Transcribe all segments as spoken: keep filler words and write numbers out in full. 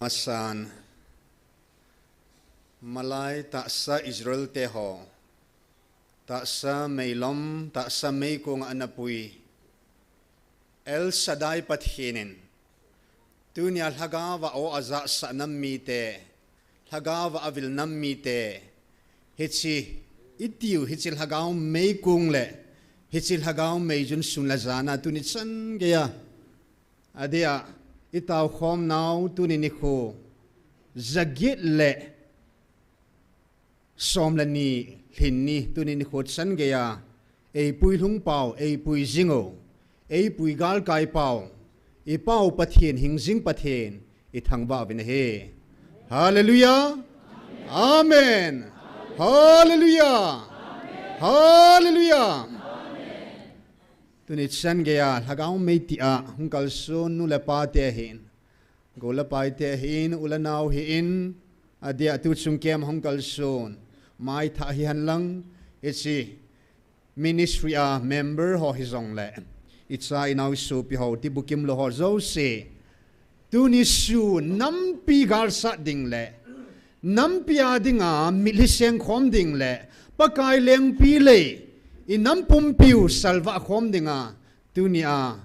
Amasan, malai tahsa Israel te ho, tahsa meilom, tahsa meikong a ana pui El Shaddai Pathen in, tunia lhagao a aw ajahsah nam mite, lhagao a avil nam mite, hiche itiu, hiche lhagao meikong le hiche lhagao meijun sun le jan a tuni chan geiya, adeh a itao khom nau tuni nikho, jaget le som le ni lhin ni, tuni nikho chan geiya, eipui lhung pau, eipui jing u, eipui galkai pau, i Pau Pathen, hingjing Pathen, i thangvah uvin ahi. Hallelujah. Amen. Hallelujah. Hallelujah. Tuni chan geiya, lhagao mei tia hung kalson nu le pa te ahin, gol le pai te ahin, u le nao ahin, adeh a tuchung camp hung kalson, maithah hihen lang, hiche ministry a member ho hijong le, icha inao isopi ho, tibukim lou ho jouse, tuni sun nampi galsat ding le, nampi a dinga mitlhi seng khom ding le, Pakai lengpi lei, i nam pumpiu salvah khom dinga, tunia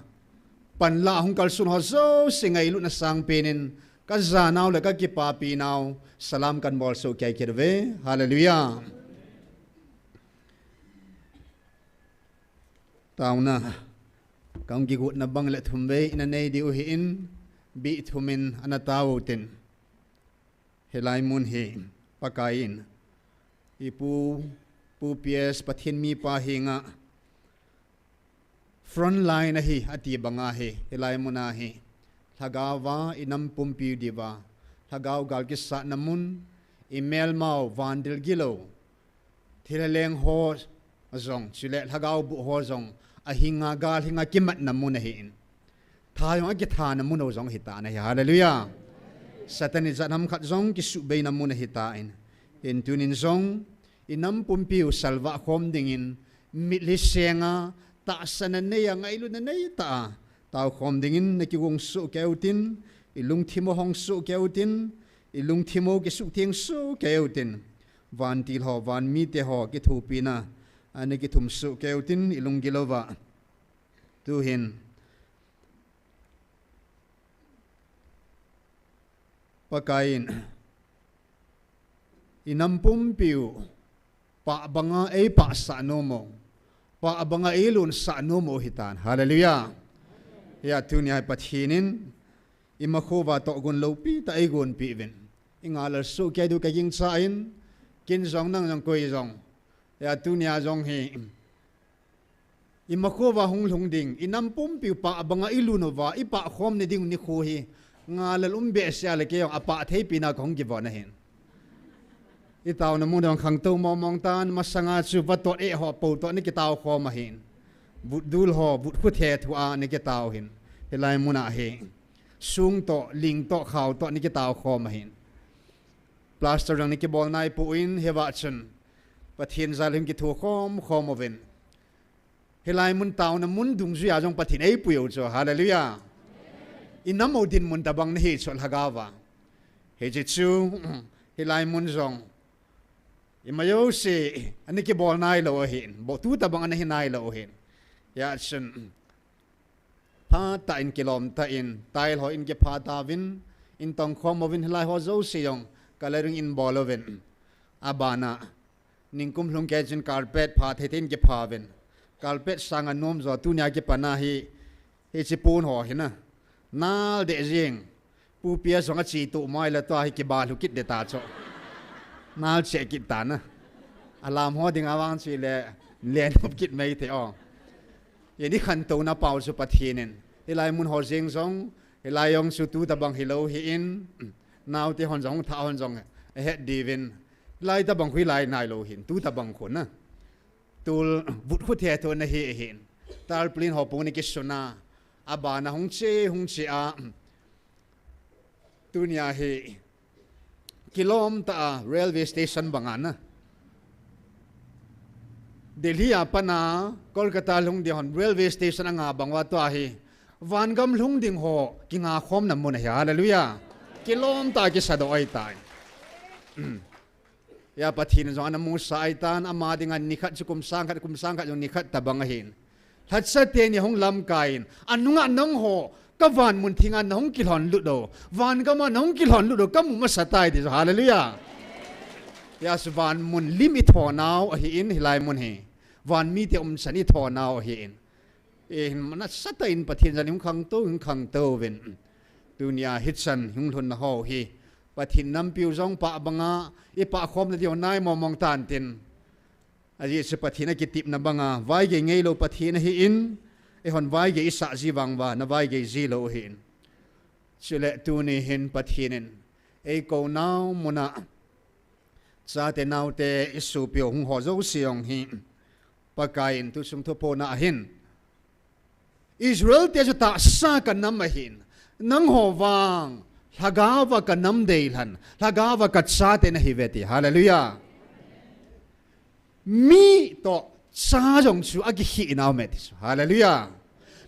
panla hung kalson ho jouse ngailutna sangpen in, ka janau le ka kipapi nau, salam kan bol soh kei kit uve. Hallelujah. Taona, ka hung kigotna bang le thum vei ina nei diu ahin, bih thum in ana tao utin. Hilai mun hi, Pakai in, i Pu, Pu P S Pathen mipa henga, front line ahi, ati banga hi, hilai mun a hi, lhagao a i nam pumpi diuva, lhagao gal kisatna mun, i melmau vandil gilou, thilha leng ho jong, chule lhagao boh ho jong, ahinga gal hinga kimatna mun ahin, tha jong akithana mun ho jong ahitan ahi. Hallelujah. Satan ijat ham khat jong kisuhbeina mun ahitan, in tunin jong, i nam pumpiu salvah khom dingin, mitlhi senga, tahsanna neiya, ngailutna neitah a, tao khom dingin, na kigong soh kei utin, i lungthim u hong soh kei utin, i lungthim u kisuhtheng soh kei utin, vantil ho, van mite ho, kithopina, ana kithum soh kei utin, i lunggil uva. Tuhin, Pakai in, i nam pumpiu, pah banga eipahsah nom u, pah banga eilonsah nom u ahitan. Hallelujah. Hia tunia Pathen in, i makhova tohgon loupi tah eigonpeh uvin. I ngalal soh kei diu ka gingchan, ken jong nang jong koi jong, hia tunia jong hi, i makhova hung lhung ding, i nam pumpiu pah banga ilon uva, i pah khom na ding nikho hi, ngalal um behseh a le kei jong apah theipi na ka hung kivon ahin. I taona mun jong khangtou mongmong tan, masanga chu vatot eh ho, pou toh na kitao khom ahin. Vutdul ho, vutkhu thethu a na kitao hin. Hilai mun a hi, sung toh, ling toh, khao toh na kitao khom ahin. Plaster jong na kibol naipon, hiva chun Pathen jal hin kitho khom khom uvin. Hilai mun taona mun dungjuia jong Pathen eipui u chu. Hallelujah. I nam u dinmun tabang nahi chu lhagao a. Hiche chu, hilai mun jong, ima jouse ana kibol nailou ahin, bo tu tabang ana hi nailou ahin. Hia chun, phatah in kilom tah in, tile ho in kipha tauvin, in tong khom uvin, hilai ho jouse jong, colouring in bol uvin. Abana, ningkum lhung kei chun carpet pha thei thei in kipha uvin. Carpet sanga nom jo tunia kipana hi, hiche pon ho hi na, nal deh jeng. Pu P S jong ache toh mai le tua hi kiba lhu kit deh ta chu. Nal cheh kit ta na. Alam ho dinga vang chu le, le nop kit mai thei o. Hia i khantouna pau chu Pathen in, hilai mun ho jeng jong, hilai jong chu tu tabang hilou hi in, naote hon jong, tha hon jong, ahet diuvin, hilai tabang khu hilai nailou hin, tu tabang khu na. Tul, vutkhu thethu na hi hin. Tarpaulin ho pung na kisuna, abana hung che, hung che a, tunia hi, kilom tah a railway station banga na. Delhi a pat a Kolkata lhung ding hon railway station anga bang uva tua hi, vangam lhung ding ho kinga khomna mun ahi. Hallelujah. Kilom tah a kisadoh ahitai. Hia Pathen jong ana musa ahitan, ama dinga nikhat chu kum sang khat, kum sang khat jong nikhat tabang ahin. Lhacha teni ahung lamkai in, anunga nangho, ka vanmun thinga nahung kilhon lut u, van gama nahung kilhon lut u, kamu masa tai ti chu, hallelujah. Hia chu vanmun lim itho nau ahin, hilai mun hi. Van mite umchan itho nau ahin. Ihin nasatah in Pathen jal hung khangtou, hung khangtou uvin. Tunia hichan hung lhunna ho hi. Pathen nampiu jong pah banga, ipah khomna diu nai mong mong tan tin. Ajeh chu Pathen akitepna banga, vaigei ngeilou Pathen ahin, eihon vaigei isah ji vang uva, na vaigei ji lou ahin. Chule tuni hin Pathen in, eikou nau muna, chate naote isopiu hung ho jouse jong hi, Pakai in tu sung thuphon a hin. Israel te chu tahsa ka nam ahin, nangho vang, lhagaova ka nam deilhen, lhagaova ka chate nahiuve ti. Hallelujah. Mi toh cha jong chu akikhih nau me ti chu. Hallelujah.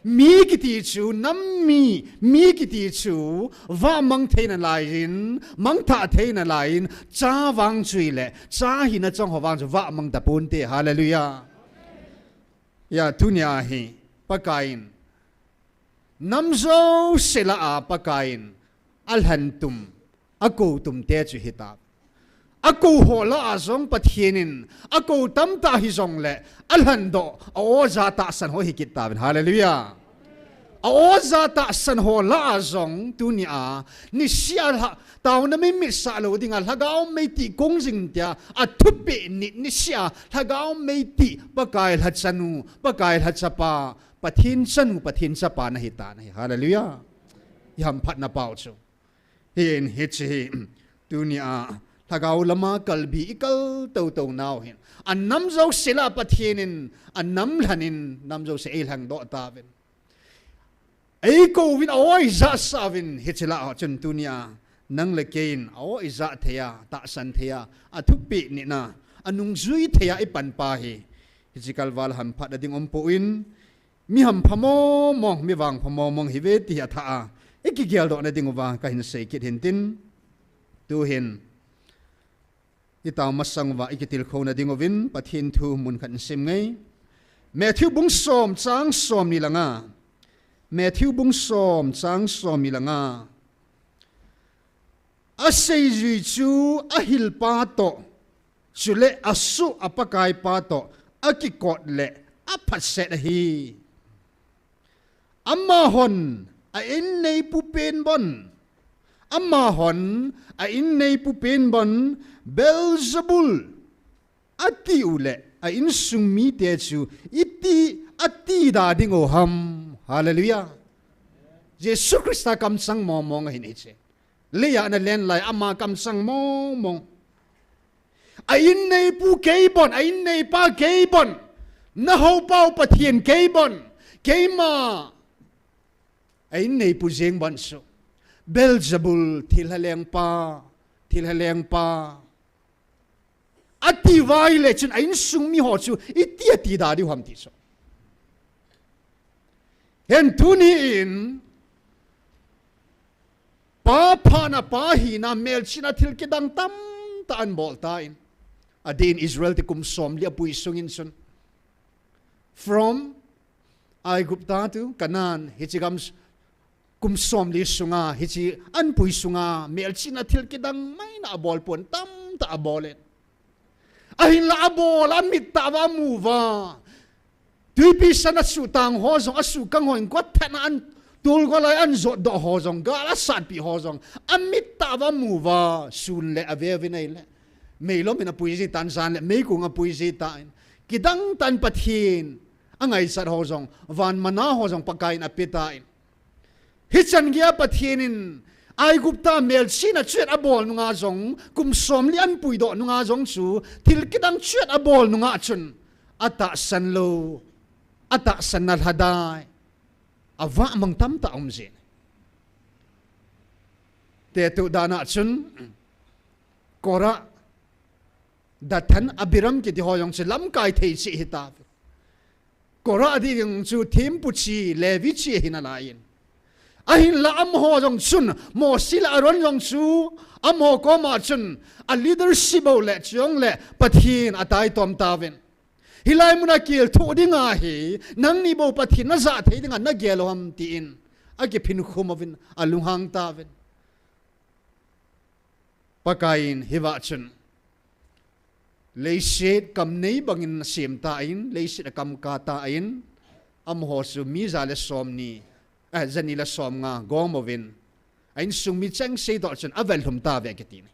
Mi kiti chu, nam mi, mi kiti chu, vahmang theina laiyin, mangthah theina laiyin, cha vang chu ahile, cha hina chang ho vang chu vahmang tapon te. Hallelujah. Hia tunia hi, Pakai in, nam jouse lah a Pakai in, alhen tum, akou tum te chu hita. Akou ho lah a jong Pathen in, akou tamtah hijongle, alhen doh, a-o ja tahsan ho hi kit tauvin. Hallelujah. A-o ja tahsan ho lah a jong, tunia, nisea lha, taona mei mitsah lou dinga, lhagao mei tih kong jing tia, athupeh nit nisea, lhagao mei tih, Pakai lhachanu, Pakai lhachapa, Pathen chanu, Pathen chapa nahitan ahi. Hallelujah. Ihamphatna pau chu. Hin hiche hi, tunia, lhagao lama kalbi ikal toutou nau hin. Anam jouse lah a Pathen in, anam lhen in, nam jouse eilheng doh tauvin. Eikouvin a-o ijah sah uvin, hiche lah a chun tunia, nang le kei in a-o ijah thei a, tahsan thei a, athupeh nitna, anungjui thei a ipan pa hi. Hiche kalval hamphatna ding umpon, mi hampha mong mong, mi vangpha mong mong hiuve ti hi athah a, ikigeldoh na diuva, kahin seikit hintin. Tuhin, itao masang uva ikitilkhou na diuvin, Pathen thu munkhat insim nge. Matthew bung som chang somni le nga. Matthew bung som chang somni le nga. Aseijui chu ahilpa toh, chule asoh a Pakaipa toh, akikot le aphatset ahi. Amahon a-inneipu pen bon, amahon a-inneipu pen bon, Beelzebul atiuleh, a-insung mite chu iti, atida diu ham. Hallelujah. Jesu Christa kamsang mong mong ahin hiche. Leiya ana len lai ama kamsang mong mong. A-inneipu kei bon, a-inneipa kei bon. Nahoupau Pathen kei bon. Keima a-inneipu jeng bon chu. Beelzebul, thilha lengpa, thilha lengpa. Ati uva ahile chun a-insung miho chu iti atida diu ham ti chu. Hin tuni in, pa phatna, pa hina, melchihna thil kidang tamtah anabol tan. Adeh in Israel te kum somli apui sungin chun. From Aigupta to Canaan, hiche gam s-, kum somli sunga, hiche anapui sunga, melchihna thil kidang maina abol pon tamtah abol in. Ahinla abol, amit tah uva amu uva. Tuipi san asuhtang ho jong, asuhkang ho in, kot thena an, tolgol a anajotdoh ho jong, gal asatpi ho jong, amit tah uva amu uva, sun le ave uvin ahile. Meilom in apui ji tan, jan le meikong apui ji tan. Kidang tah in Pathen angaichat ho jong, van manna ho jong Pakaiyin ape tan. Hichan geiya Pathen in Aigupta melchihna chet abol nunga jong, kum somli anapuidoh nunga jong chu, thil kidang chet abol nunga chun, atahsan lou, atahsanna lhadai, avahmang tamtah aum jin. Tetu dana chun, Korah, Dathan, Abiram kiti ho jong chu lamkai thei cheh hita. Korah ding chu thempu chi, Levi chi ahi nalaiyin. Ahinla amaho jong chun, Mosi le Aaron jong chu, amaho koma chun, a leadership bou le, chujongle, Pathen ataitom tauvin. Hilai muna kil thoh dinga hi, nangni bou Pathen najah thei dinga nagel u ham tin, akiphinkhum uvin, alunghang tauvin. Pakaiyin hiva chun, leiset kamnei bangin asem tan, leiset akam kah tan, amaho chu mi ja le somni, eh, jani le somnga gom uvin, a insung mi chengse toh chun avel lhum tauve kiti ahi.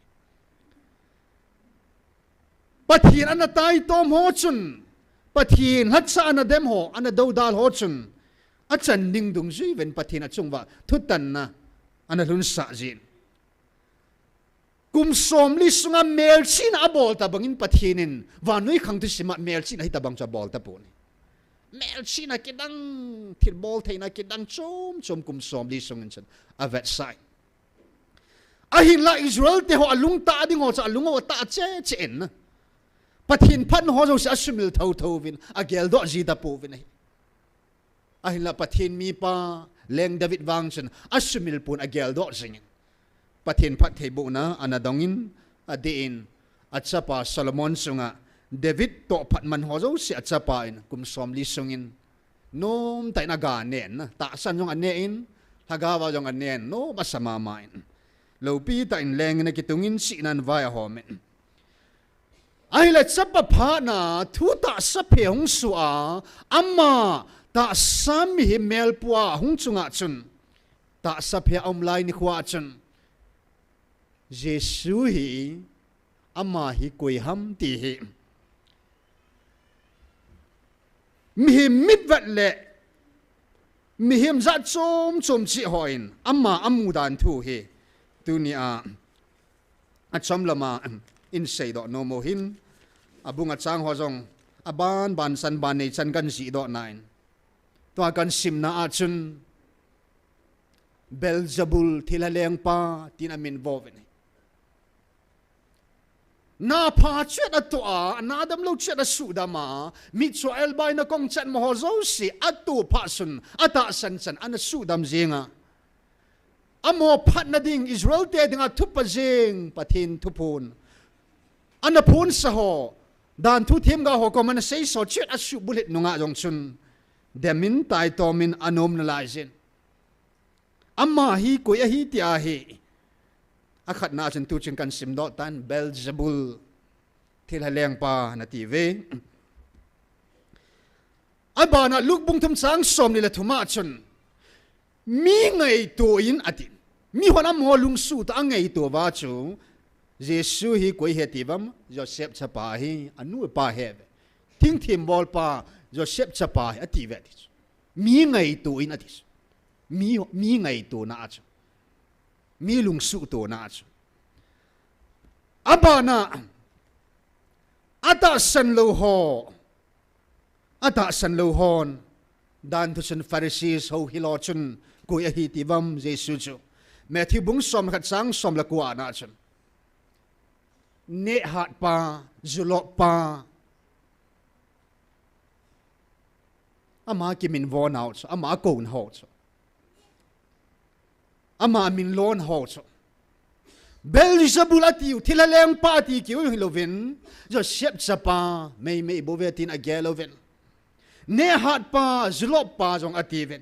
Pathen ana taitom ho chun, Pathen lhacha ana dem ho, ana doudal ho chun, achan ding dungjuiyin Pathen achunguva thutanna ana lhunsah jin. Kum somli sunga melchihna abol tabangin Pathen in vannoi khang thusima melchihna hitabang chu abol tapon ahi. Melchihna kidang, thilbol theina kidang chom chom kum somli sungin chun avetsah in. Ahinla Israel te ho alungtah ding ho chu alung atah cheh cheh in. Pathen phatna ho jouse asumil thotho uvin, ageldoh ji tapouvin ahi. Ahinla Pathen mipa, Leng David vang chun asumil pon ageldoh jingin. Pathen phattheibohna ana dongin, adeh in, achapa Solomon chunga David toh phatman ho jouse achapa in, kum somli sungin, nomtah in aga nen, tahsan jong anen, lhagaova jong anen, nom asa mama in. Loupi tah in leng in akitungin, chihnan vai ahomin. Ahile chapa phatna thu tahsa phe hung soh a, ama tahsa mihem melpua hung chunga chun, tahsa phe aum lai nikhoa chun, Jesu hi, ama hi koi ham ti hi, mihem mitvet le mihem jat chom chom cheh hon ama amu dan thu hi, tunia achom lama inseidoh nom u hin, abung achang ho jong, aban ban chan ban nei chan kahin seidoh nan, tua kahin simna a chun, Beelzebul thilha lengpa tin amin vo uvin ahi. Napha chet atoh a, nadamlou chet asuhdam a, mitcho elbaina kong chan mo ho jouse atoh phat chun, atahsan chan ana suhdam jing a. Amaho phatna ding, Israel te dinga thupha jing, Pathen thuphon ana phonsah ho, danthu themgao ho koma ana seisoh chet asuhbulhit nunga jong chun, demin taitomin anom nalai jin. Ama hi koi ahi tia hi, akhatna chun tuchun kahin simdoh tan, Beelzebul, thilha lengpa nati uve. Abana Luke bung thum chang somni le thuma chun, mi ngaito in ati. Mihon amaho lungsuh tah a angaito uva chu, Jesu hi koi ahi ati uvam, Joseph chapa ahi, anu apa ahi ve. Thingthim bolpa, Joseph chapa ahi, ati uve ati chu. Mi ngaito in ati chu. Mi, mi ngaitona a chu. Mi lungsuhtona a chu. Abana, atahsan lou ho. Atahsan lou hon. Danthu chun Pharisees ho hilou chun. Koi ahi ati uvam Jesu chu. Matthew bung som le khat chang som le ko ana chun. Nehhatpa, juloppa. Ama kiminvona ho chu, ama akouna ho chu. Ama amin lona ho chu. Beelzebul atiu, thilha lengpa ati keu hilouvin, Joseph chapa, meimei bouve tin agel uvin. Nehhatpa, juloppa jong ati uvin.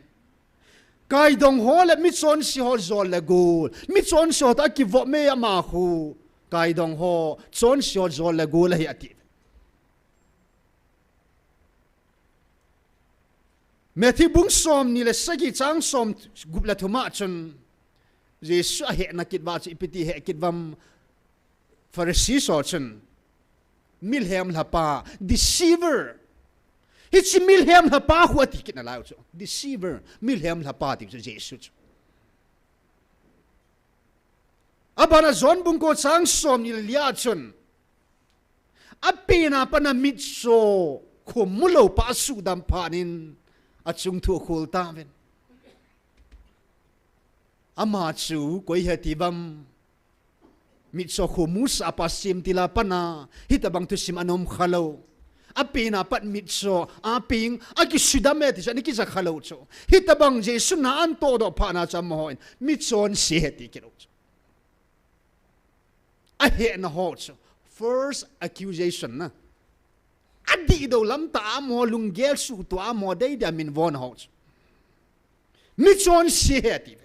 Kaidong ho le michonse ho jol le gol. Michonse ho toh akivop mei ama khu. Kaidong ho, chonse ho jol le gol ahi ati uvin. Matthew bung somni le sagi chang somgup le thuma chun Jesu ahehna kit uva chu ipi ti heh kit uvam Pharisee ho chun milhem lhapa, deceiver. Hiche milhem lhapa khu ati kit nalai u chu. Deceiver, milhem lhapa ti chu Jesu chu. Abana John bung ko chang somni le lia chun Apen a pat a mitcho khomu lou pa asuhdam phat in achung thu akhol tauvin. Ama chu koi ahi ti uvam. Mitcho khomu sah pa semtil a pat a hitabang thusim ana um khalou. Apen a pat mitcho, apeng, akisudam e ti chu, ana kija khalou chu. Hitobang Jesu na anatoh doh phat na chu amahon, michonse ahi ti kilou chu. Ahehna ho chu. First accusation na. Adihlou lam tah a amaho lunggel suhtoh a amaho deidei a minvo na ho chu. Michonse ahi ti.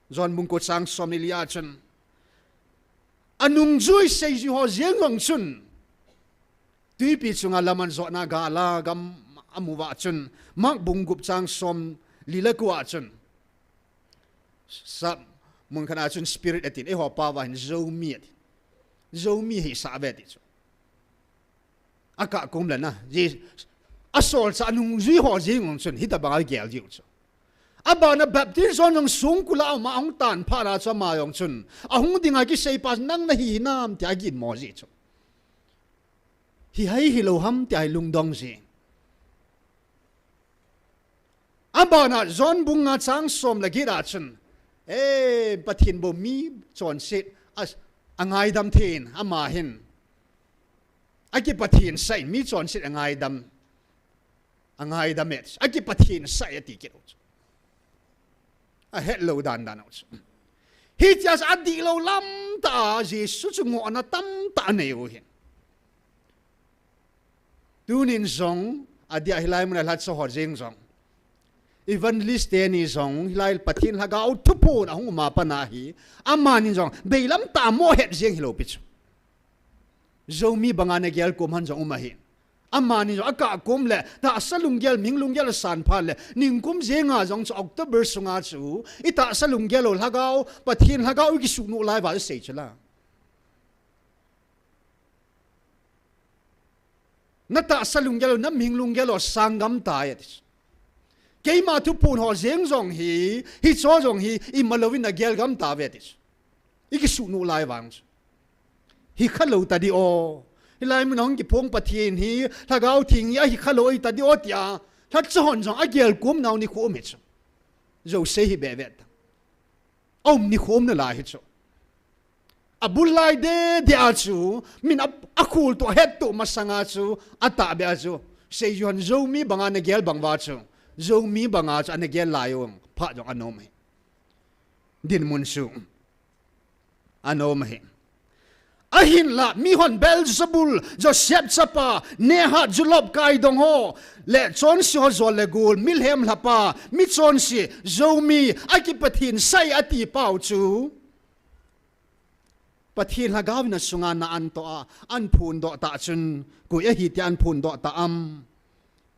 John bung ko chang som ni li a chun. Anungjui seijui ho jeng jong chun. Twipi chunga lam anjotna gal a gam amu uva chun. Mark bung gup chang som li le ko a chun. Sa mun khat a chun spirit atin, eiho pao va hin Zomi atin. Zomi hisah uve ti chu. Akah kum le na, Je-, asolchah nungjui ho jeng jong chun, hitobang a gel jiu chu. Abana Baptist John jong songkul a um a ahung tan phat na chu ama jong chun. Ahung dinga kiseipa nang nahi hinam tia aginmo ji chu. Hi hai hilou ham tia hi lungdong ji. Abana John bung nga chang som le get a chun, eh, Pathen bou michonse a, angaidam thei in, ama hin. Akipathen sah in, michonse angaidam. Angaidam e, akipathen sah e ati kilou chu. Ahetlou dan dan u chu. Hitia chu adihlou lam tah a Jesu chu ngohna tamtah anei u hin. Tunin jong, adia hilai mun a lhatcha ho jeng jong. Evangelist teni jong, hilai Pathen Lhagao thuphon ahung um a pat na hi. Amani jong, beilam tah a mohet jeng hilou pi chu. Zomi banga nagel kom han jong um ahi. Amani jong akah kom le, tahsa lunggel, mihing lunggel asan phat le, ningkum jenga jong chu October sunga chu, itahsa lunggel u Lhagao, Pathen Lhagao ikisuhnoh lai uva asei chu la. Natahsa lunggel u, namihing lunggel u, sanggam tai ati chu. Keima thuphon ho jeng jong hi, hicho jong hi, imalou in nagel gam tauve ati chu. Ikisuhnoh lai vang chu. Hikhalou tadi o. Hilai mun a hung kiphong Pathen hi, Lhagao Theng hi, ahikhalou ahi tadi o tia. Lhatcha hon jong agel kom nau nikho um hi chu. Jouse hi behbeh ta. Aum nikho um nalai hi chu. Abul lai dede a chu, min a, akhol toh, ahet toh masanga chu, atahbeh a chu. Seijui hon Zomi banga nagel bang uva chu. Zomi banga chu, anagel lai u, phat jong anom hi. Dinmun chu. Anom hi. Ahinla, mihon Beelzebul, Joseph chapa, Nehat, julop kaidong ho, le chonse ho jol le gol, milhem lhapa, michonse, Zomi, akipathen sah e ati pau chu. Pathen Lhagao in asunga na anatoh a, ahin phondoh tah chun, koi ahi tia ahin phondoh tah am.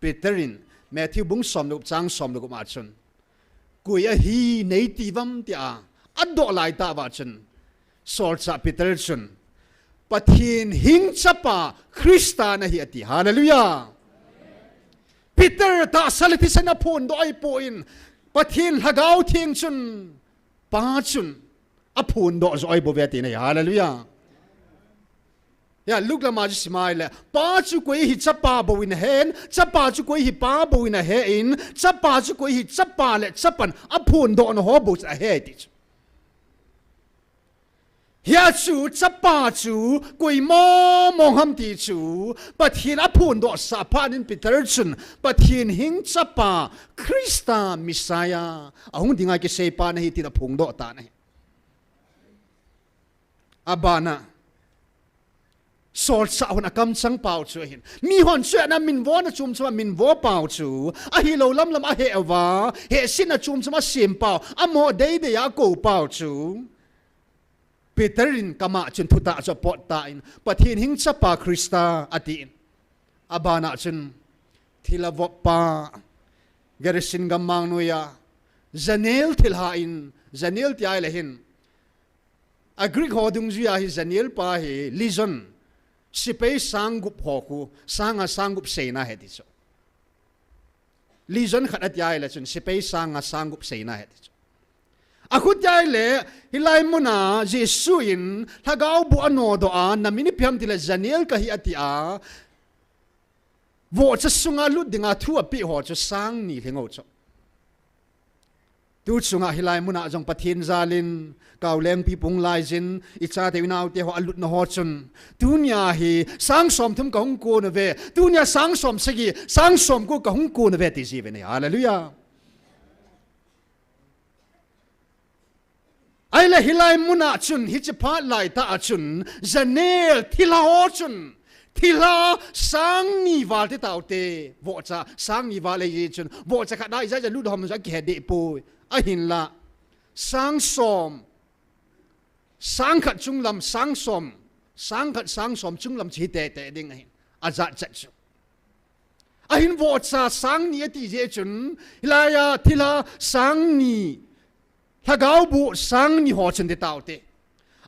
Peter in, Matthew bung som le gup chang som le gup a chun. Koi ahi nei ti uvam tia, adoh lai tah uva chun. Solchah Peter chun. Pathen hing chapa Christa nahi ati. Hallelujah. Peter tahsa le thisan aphondoh ahipoi. Pathen Lhagao Theng chun. Pa chun. Aphondoh jo ahi bouve ati nahi. Hallelujah. Ya, Luke lama chu simai le. Pa chu koi hi chapa bou in ahen, chapa chu koi hi pa bou in ahen, chapa chu koi hi chapa le chapan aphondoh na ho bou chu ahe ti chu. Hia chu chapa chu koi mong mong ham ti chu, Pathen aphondoh sah phat in Peter chun, Pathen hing chapa Christa Messiah, ahung dinga kiseipa nahi tin aphondoh tan ahi. Abana, solchah hon akamchang pau chu ahin. Mihon chu ana minvo na chom chom a minvo pau chu. Ahilou lam lam ahe uva. Hehsetna chom chom asem pau. Amaho deidei a akou pau chu. Peter in kama chun thutah chu apot tan. Pathen hing chapa Christa atin. Abana chun thil avop pa. Gerisin gammang noiya. Janel thilha in. Janel ti ahile hin. A Greek ho dungjuia hi Janel pa hi Legion, sepai sang gup ho khu, sanga sang gup seina ahi ti chu. Legion khat ati ahile chun sepai sanga sang gup seina ahi ti chu. Akhu ti ahile, hilai muna Jesu in Lhagao boh anodoh a, namin ipi ham tile Janel kahi ati a, vohcha sunga lut dinga thu apeh ho chu sang ni lhing u chu. Tu chunga hilai muna jong Pathen jalin, Kaolengpi pung laijin, i chate u i naote ho alutna ho chun, tunia hi sang som thum kahung kon uve, tunia sang som sagi, sang som ko kahung kon uve ti jiuve nei. Hallelujah. Ahile hilai muna chun, hiche phat laitah a chun, janel thilha ho chun, thilha sang ni val ti taute, vohcha sang ni val eiji chun, vohcha khat a ijat ja lut hom ja kihe deh poi, ahinla, sang som, sang khat chunglam, sang som, sang khat sang som chunglam chu hi tete ding ahin, ajat chat chu. Ahin vohcha sang ni ati jeh chun, hilaiya thilha sang ni, lhagao boh sang ni ho chun ti taute.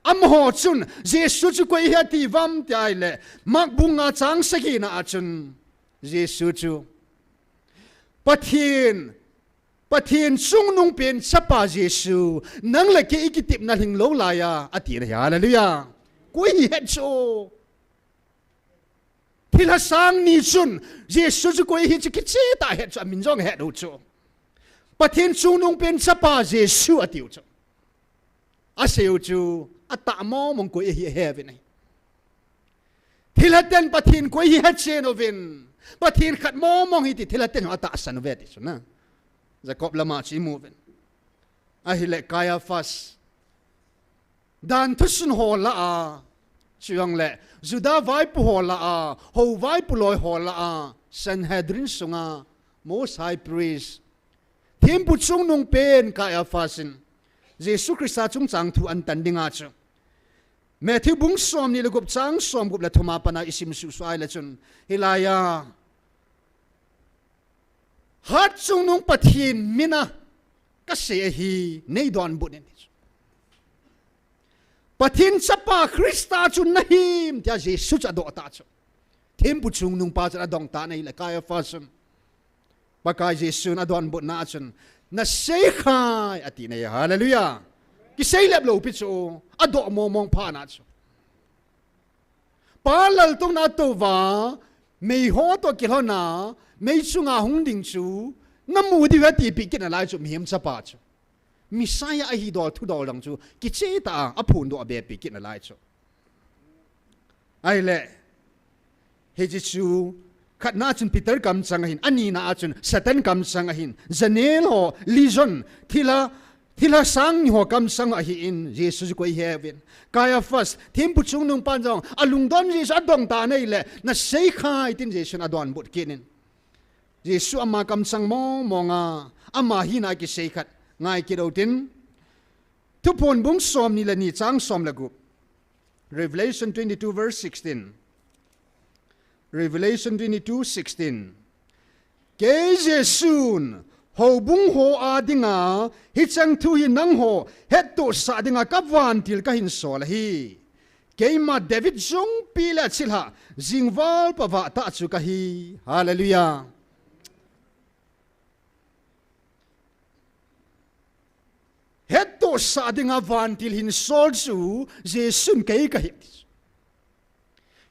Amaho chun, Jesu chu koi ahi ati uvam ti ahile, Mark bung nga chang sagi na a chun, Jesu chu, Pathen, Pathen chungnungpen chapa Jesu, nang le kei i kitepna lhinglou laiya, ati na hi, hallelujah. Koi ahi het chu. Thilha sang ni chun, Jesu chu koi ahi chu kicheh tah a het chu, amin jong het u chu. Pathen chungnungpen chapa Jesu atiu chu. Aseiu chu, atah mong mong koi ahi ahe uvin ahi. Thilha ten Pathen koi ahi ahe chen uvin. Pathen khat mong mong ahi ti thilha ten atahsan uve ti chu na. Jacob lama chu imu uvin. Ahile Caiaphas. Dan thusun ho lah a, chujongle, Juda vaipo ho lah a, hou vaipo loi ho lah a, Sanhedrin sunga, Most High Priest, thempu chungnungpen Caiaphas in, Jesu Christa chungchang thu ahin tan dinga chu. Matthew bung som ni le gup chang som gup le thum a pat a isim suhsuh ahile chun, hilaiya, Hat chungnung Pathen mina kasei ahi, nei donbut in. Pathen chapa Christa chu nahim, tia Jesu chu adoh ta chu. Thempu chungnungpa chu adong ta nei le Caiaphas chun. Pakai Jesun adonbutna a chun, nasei khai, ati nei, hallelujah. Kisei lep lou pi chu, adoh mong mong phat na chu. Pa laltouna touva, mei ho toh kilhona, mei chunga hung ding chu, namu diu ahi tipi kit nalai chu, mihem chapa chu. Messiah ahi dol, thudol dang chu, kicheh tah a, aphondoh a bepi kit nalai chu. Ahile, hiche chu, khatna chun Peter kamchang ahin, anina a chun Satan kamchang ahin, janel ho, legion, thilha, thilha sang ni ho kamchang ahin, Jesu chu koi ahi uvin. Caiaphas, thempu chungnungpan jong, alungdon Jesu adong ta nei le, nasei khai tin Jesun adonbut kit in. Jesu ama kamchang mong mong a, ama hina kisei khat, ngai kit u tin. Thuphon bung som ni le ni chang som le gup. Revelation twenty-two verse sixteen. Revelation twenty-two sixteen. Kei Jesun, houbung ho a dinga, hicheng thu hi nangho, hettohsah dinga kavantil kahin sol ahi. Keima David jungpi le achilhah, jingval pavah tah chu kahi. Hallelujah. Hettohsah dinga vantil hin sol chu Jesun kei kahi.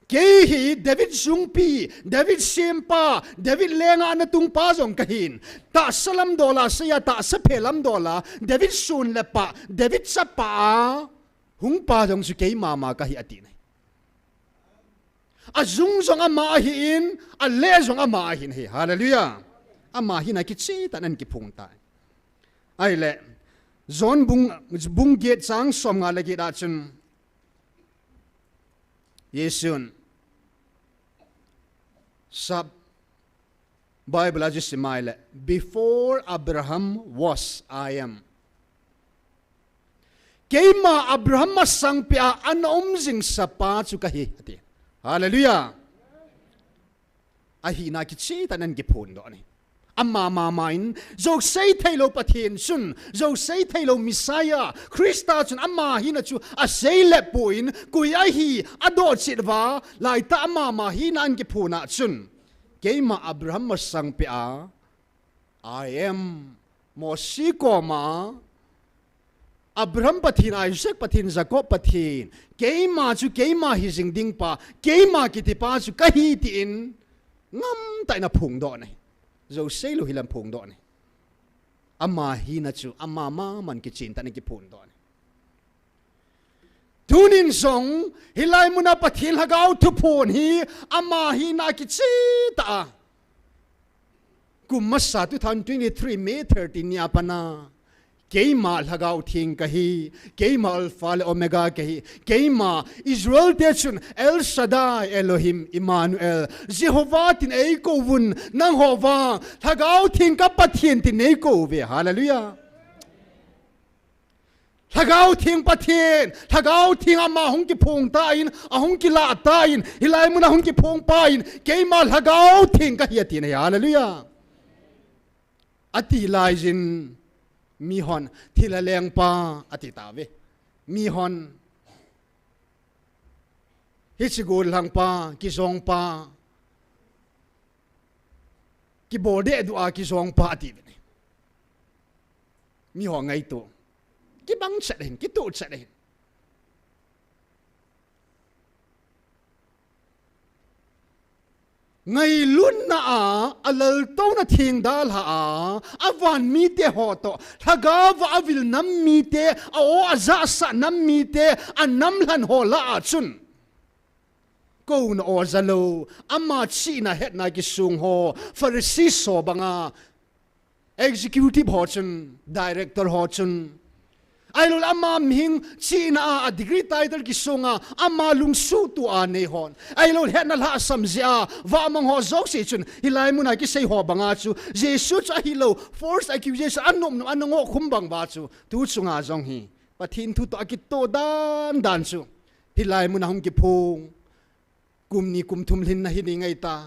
Kei hi David jungpi, David sempa, David lenga natungpa jong kahin. Tahsa lamdola, seiya tahsa phe lamdola, David sun le pa, David chapa a hungpa jong chu keima ma kahi ati nei. Ajung jong ama ahin, ale jong ama ahin ahi. Hallelujah. Ama hina kicheh tah in ahin kiphong tai. Ahile, John bung, bung get chang som nga le get a chun, Jesun, sap Bible a chu sim a ahile, before Abraham was, I am. Keima Abraham masang peh a ana um jing sapa chu kahi, ati. Hallelujah. Ahina kicheh tah in ahin kiphondoh nei. Ama mama in, jou sei theilou Pathen chun, jou sei theilou Messiah, Christa chun ama hina chu asei lep poi, koi ahi, adoh chet uva, laitah ama mama hina ahin kiphon a chun. Keima Abraham masang peh a, I am, Mosi koma, Abraham Pathen, Isaac Pathen, Jacob Pathen, keima chu keima hijing ding pa, keima kiti pa chu kahi tin, ngam tah in aphongdoh nei. Jou sei lou hilam phongdoh nei. Ama hina chu, ama maman kichen tah in akiphon doh ahi. Tunin jong, hilai muna Pathen Lhagao thuphon hi, ama hina kichen tah a. Kum masa two thousand twenty-three May thirty nia pat a. Keima Lhagao Theng kahi, keima Alpha le Omega kahi, keima Israel te chun El Shaddai, Elohim, Emmanuel, Jehovah tin eikou vun, nangho vang, Lhagao Theng ka Pathen tin eikou uve. Hallelujah. Lhagao Theng Pathen, Lhagao Theng ama hung kiphong tan, ahung kilah tan, hilai muna hung kiphong pan, keima Lhagao Theng kahi ati ahi. Hallelujah. Ati laiyin, mihon, thilha lengpa, ati tauve. Mihon, hiche gollhangpa, kijongpa, kibol dehduh a kijongpa atiuve. Miho ngaito. Kibang chet ahin, kitoh chet ahin. Ngailutna a, alaltouna theng dalha a, avan mite ho toh, Lhagao a avil nam mite, a-o ajahsah nam mite, anamlhen ho lah a chun. Kouna o jalou, ama chihna hetna kisung ho, Pharisee ho banga, executive ho chun, director ho chun. Ahilou le ama mihing chihna a, a degree title kisunga, ama lungsuhtoh a nei hon. Ahilou le hetna lhahsam jeh a, vahmang ho jouse chun, hilai muna kisei ho banga chu, Jesu chu ahilou, false accusation, anop nop, ana ngoh khum bang uva chu, tu chunga jong hi. Pathen thu toh akitoh dan dan chu. Hilai muna hung kiphong. Kum ni kum thum lhinna hi ding ahi tai.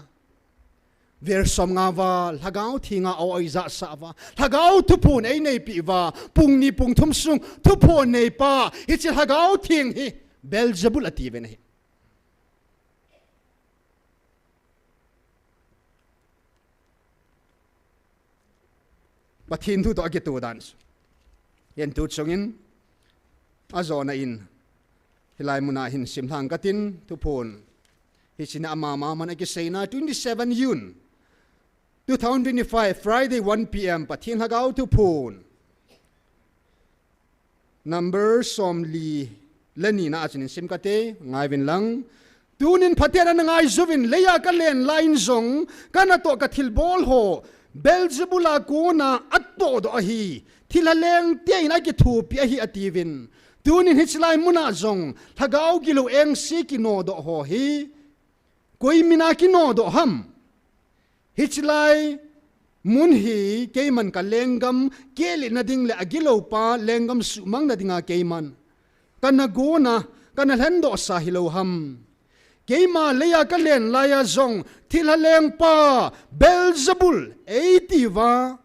Vel som nga uva, Lhagao Theng a o ajahsah uva. Lhagao thuphon eineipi uva. Pung ni pung thum sung thuphon neipa. Hiche Lhagao Theng hi Beelzebul atiuve ahi. Pathen thu toh akitoh dan. Hiche tu chungin, ajona in, hilai muna hin simlhang katin, thuphon. Hiche na ama maman akiseina, twenty-seven June, two thousand twenty-five, Friday, one P M, Pathen Lhagao thuphon. Number somli le ni na a chun sim kate, ngaiyun lang. Tunin phaten ana ngaiyuvin, leiya kalen laiyin jong, kanatoh kathilbol ho, Beelzebul a kona atohdoh ahi, thilha lengte in akithopi ahi atiuvin. Tunin hichelai muna jong, lhagao gilou engse kinodoh ho hi, koi mina kinodoh ham? Hichelai mun hi keiman kalenggam kehlelna ding le agiloupa lenggam suhmangna dinga keiman kana gonna, kana lhendohsa hilou ham? Keima leiya kalen laiya jong thilha lengpa Beelzebul eitiuva,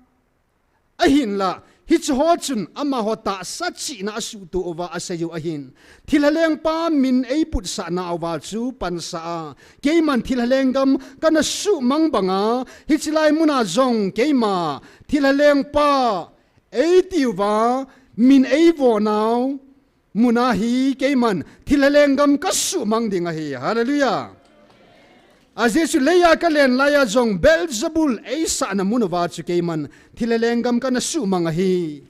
ahinla, hicheho chun amaho tahsa chihna asuhtoh uva aseiyu ahin. Thilha lengpa min eiputsah nauva chu pansah a, keiman thilha lenggam kana suhmang banga, hichelai muna jong keima thilha lengpa eitiuva, min eivo nau muna hi keiman thilha lenggam kasuhmang ding ahi. Hallelujah. Ajeh chu leiya kalen laiya jong Beelzebul eisahna mun uva chu keiman thilha lenggam kana suhmang ahi.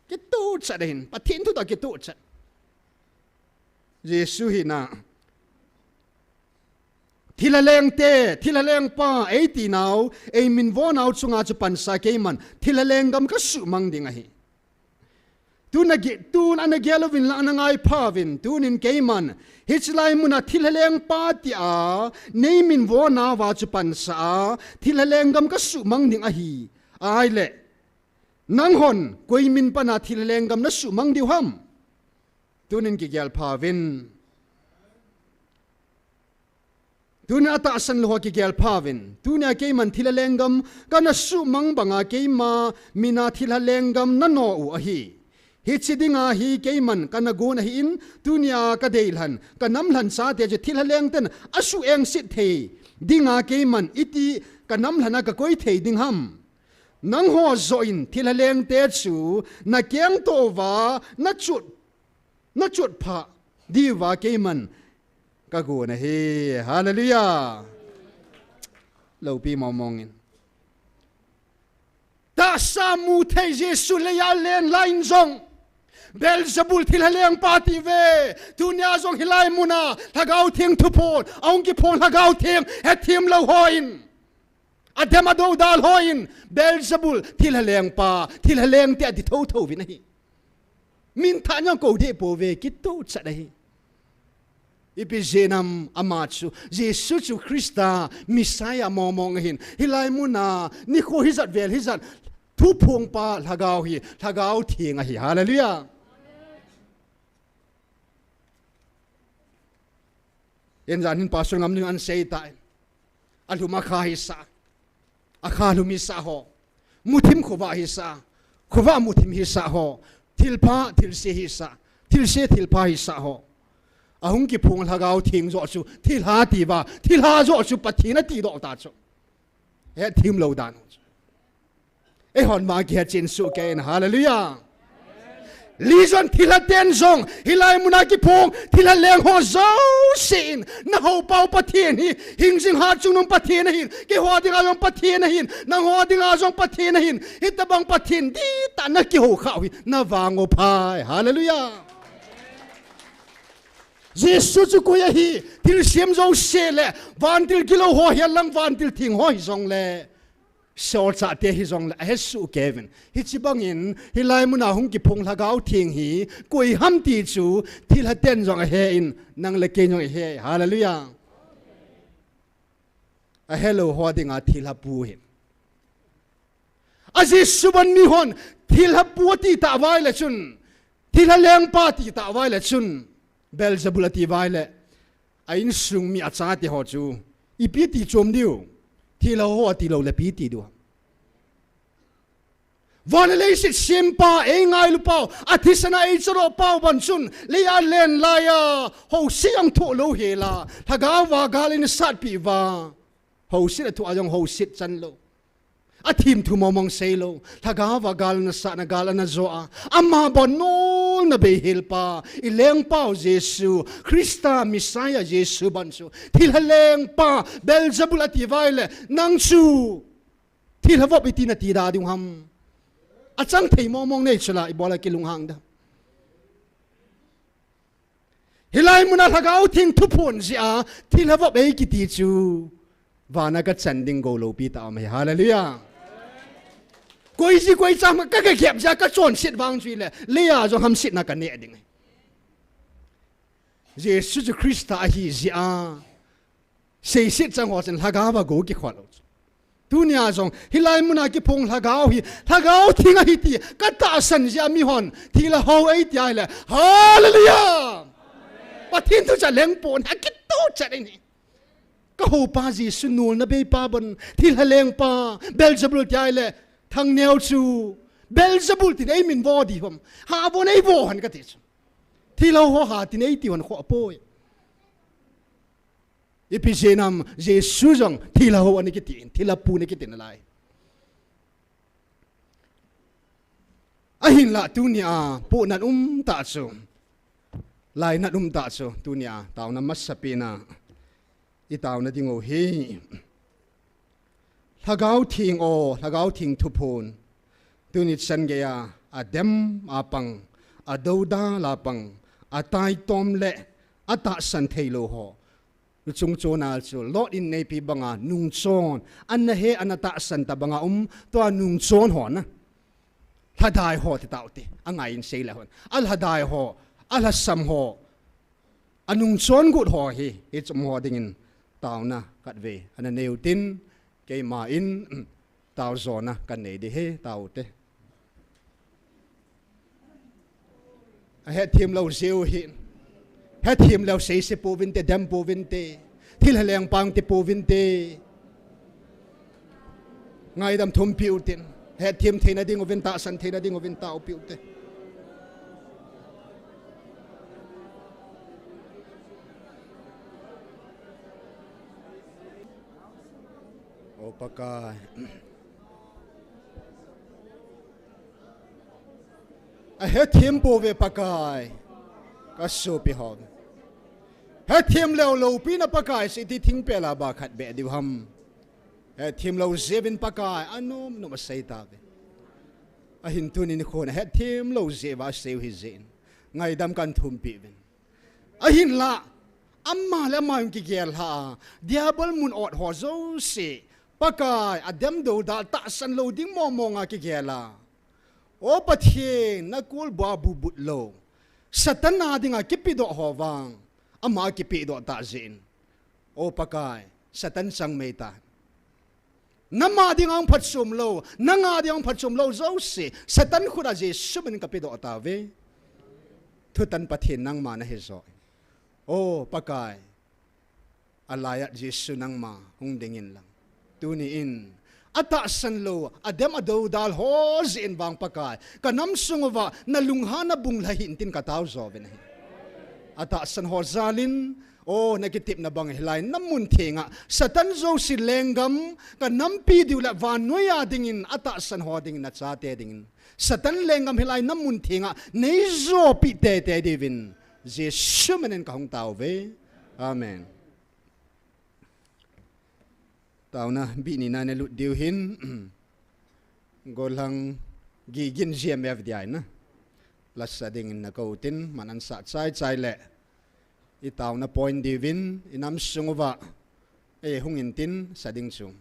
Kitoh chat ahin, Pathen thu toh kitoh chat. Jesu hina, thilha lengte, thilha lengpa eiti nau, eiminvo nau chunga chu pansah keiman thilha lenggam kasuhmang ding ahi. Tun ana gel, tun ana gel uvin lang ana ngaipha uvin, tunin keiman hichelai muna thilha lengpa tia neiminvo nauva chu pansah a, thilha lenggam kasuhmang ding ahi. Ahile, nanghon koi min pana thilha lenggam nasuhmang diu ham? Tunin kigelpha uvin. Tunin atahsan lou ho kigelpha uvin. Tunia keiman thilha lenggam kana suhmang banga keima mina thilha lenggam nano u ahi. Hiche dinga hi keiman kana gon ahin, tunia kadeilhen, kanamlhen chate chu thilha lengten asuh engset thei dinga keiman iti kanamlhen a kakoi thei ding ham? Nangho joh in thilha lengte chu nakengto uva, nachot, nachotphah diuva keiman kagon ahi. Hallelujah. Loupi mongmong in. tahsa mu thei Jesu leiya alen lai in jong, Beelzebul thilha lengpa ti ve. Tunia jong hilai muna Lhagao Theng thuphon, ahung kiphong Lhagao Theng, hethem lou hon, adem adoudal hon, Beelzebul thilha lengpa, thilha leng tia ti thotho uvin ahi. Min thah jong kou deh pouve, kituh chat ahi. Ipi jeh ham, ama chu, Jesu chu Christa, Messiah mongmong ahin. Hilai muna, nikho hijat vel hijat, thuphongpa Lhagao hi, Lhagao Theng ahi. Hallelujah. Injan hin Pastor Ngamlun ahin sei tai. Alhum akha hisah. Akha lhum hisah ho. Muthim khovah hisah. Khovah muthim hisah ho. Thilpha, thilse hisah. Thilse, thilpha hisah ho. Ahung kiphong Lhagao Theng joh chu thilha ati uva, thilha joh chu Pathen ati doh ta chu. Hethem lou dan. Eihon ma kihetchen soh kei in, hallelujah. Lijon thilha ten jong, hilai muna kiphong, thilha leng ho jouse in, nahou pau Pathen hi, hingjing hat chungnung Pathen ahin, keiho dinga jong Pathen ahin, nangho dinga jong Pathen ahin, hitobang Pathen dihtah nakihou khah u hi, navang u phai, hallelujah. Jesu chu koi ahi, thilsem jouse le, vantil gilou ho hi alang vantil theng ho hijongle, Solchahte hijongle, ahesoh kei uvin. Hiche bangin, hilai muna hung kiphong Lhagao Theng hi, koi ham ti chu, thilha ten jong ahe in, nang le kei jong ahe, hallelujah. Ahelou ho dinga thilha pu ahi. A Jesu bon mihon, thilha pu ati tah uva ahile chun, thilha lengpa ati tah uva ahile chun, Beelzebul ati uva ahile, a insung mi achate ho chu, ipi ti chom diu, thilha ho ati lou le ipi ti diu. Van le leiset sempa, eingailu pau, athisan a eichalo pau bon chun, leiya alen laiya, houset jong thoh lou hela, Lhagao va gal eina satpi uva, houset a thoh a jong houset chan lou. Athim thu mongmong sei lou, Lhagao va gal ana sat na gal ana jo a, ama bon nolna bei helpa, i lengpau Jesu, Christa Messiah Jesu bon chu, thilha lengpa, Beelzebul ati uva ahile, nang chu, thilha vop iti nati da diu ham. Achang thei mongmong nei chu la, ibola kilunghang da. Hilai muna Lhagao Theng thuphon jeh a, thilha vop eikiti chu, vana kachan ding gou loupi tah aum ahi. Hallelujah. Koi ji koi cha ma ka, ka gep jeh a kachonset vang chu ahile, leiya jong hamsetna kaneh ding ahi. Jesu chu Christa ahi jeh a, seiset chang ho chun Lhagao va gou kikhol lou. Tunia jong, hilai muna kiphong Lhagao hi, Lhagao Theng ahi ti, katahsan jeh a mihon, thilha ho eiti ahile, hallelujah! Pathen thu chu aleng pon, akituh chat ahi. Kahoupa Jesu nolna beipa bon, thilha lengpa, Beelzebul ti ahile, thangneo chu, Beelzebul tin eimin vo di ham, ha von eivo hon kati chu. Thilha ho ha tin eiti hon kho apoi. Ipi jeh ham Jesu jong thilha ho ana kiti in, thilha pu ana kiti nalai. Ahinla tunia, pohnat um tah chu, lainat um tah chu, tunia, taona masapen a, i taona ding u hi. Lhagao Theng o, Lhagao Theng thuphon. Tuni chan geiya, adem a pang, adoudal a pang, ataitom le, atahsan theilou ho. Chungchon a chu, Lot in aneipi banga, nungchon, ana he, ana tahsan tah banga um, tua nungchon ho na. Lhadai ho ti tau te, angai in sei le hon. Alhadai ho, alhasam ho, anungchon got ho hi, hiche um ho dingin taona khatvei ana nei u tin, keima in, tao jona kanei ding ahi, tao te. Ahethem lou jeh u hi. Hethem lou seise pouvin te, dem pouvin te. Thilha lengpa ti pouvin te. Ngaidam thumpi u tin. Hethem theina ding uvin, tahsan theina ding uvin taopi u te. O Pakai. Ahethem pouve Pakai. Kasopi ho. Hethem lou loupina Pakai chu iti thingpel a ba khat beh diu ham. Hethem lou jeh uvin Pakai, anom nom asei tauve. Ahin tunin khun ahet thim lou jeh uva asei u hi jeh in, ngaidam kahin thumpi uvin. Ahinlah, ama le ama jong kigel lha a, Diabol mun ot ho jouse, Pakai, adem doudal tahsan lou ding mong mong a kigel a, O Pathen, na kulbua bubut lou, Satan a dinga kipedoh ho vang, ama kipedoh tah jeh in, O Pakai, Satan chang mei ta. Nang a dinga hung phatchom lou, nang a dinga hung phatchom lou jouse, Satan khut a Jesu min in kapedoh tauve. Thutan Pathen nangma nahi jo. O Pakai, alai a Jesu nangma hung ding in lang. Tuni in, atahsan lou, adem adoudal ho jeh in vang Pakai, kanam sung uva, nalunghan na bung lha hih in tin katao jo uvin ahi. Atahsan ho jal in, O, nakitepna bang hilai, na mun thenga, Satan jouse lenggam, kanampi diu le vannoi a dingin, atahsan ho dingin, nachate dingin. Satan lenggam hilai, na mun thenga, neijopeh teitei diuvin. Jesu min in kahung tauve. Amen. Taona bih nina nalut diu hin, gollhang Gigin G M F dia in na. Lasa dingin nakou tin, man ansah chai chai le. I taona point diuvin, i nam sung uva. Ei hung in tin, sa ding chu.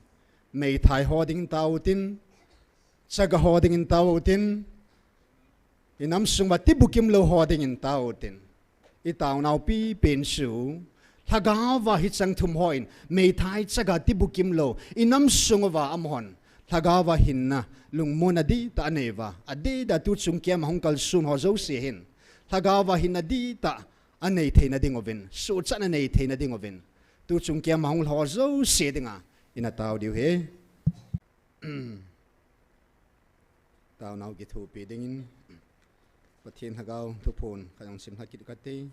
Meithai ho dingin tao tin, chaga ho dingin tao tin, i nam sung uva tibukim lou ho dingin tao tin. I taonau pipen chu, lhagao va hicheng thum hon, meithai chaga tibukim lou, i nam sung uva amahon, lhagao va hinna, lungmonna dihtah anei uva, adih a tuchung kiam a hung kalson ho jouse hin, lhagao va hinna dihtah anei theina ding uvin, suhchatna nei theina ding uvin, tuchung kiam a hung lha ho jouse dinga, ina tao diu ahi. Taonau kithopi dingin, Pathen Lhagao Thuphon, kajong sim lha kit kate,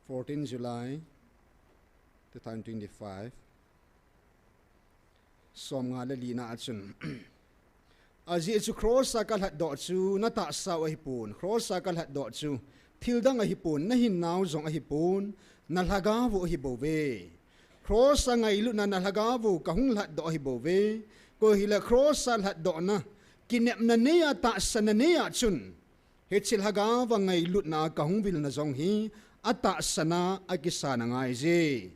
fourteen July two thousand twenty-five, som nga le lina a chun. Ajeh chu cross a kalhatdoh chu, na tahsa u ahipon, cross a kalhatdoh chu, thil dang ahipon, na hinnau jong ahipon, na lhagao u ahibouve. Cross a ngailutna na lhagao u kahung lhatdoh ahibouve. Koi hile cross a lhatdohna, kinepna nei a tahsanna nei a chun, hiche lhagao va ngailutna kahung vilna jong hi, atahsan a akisan angaiye.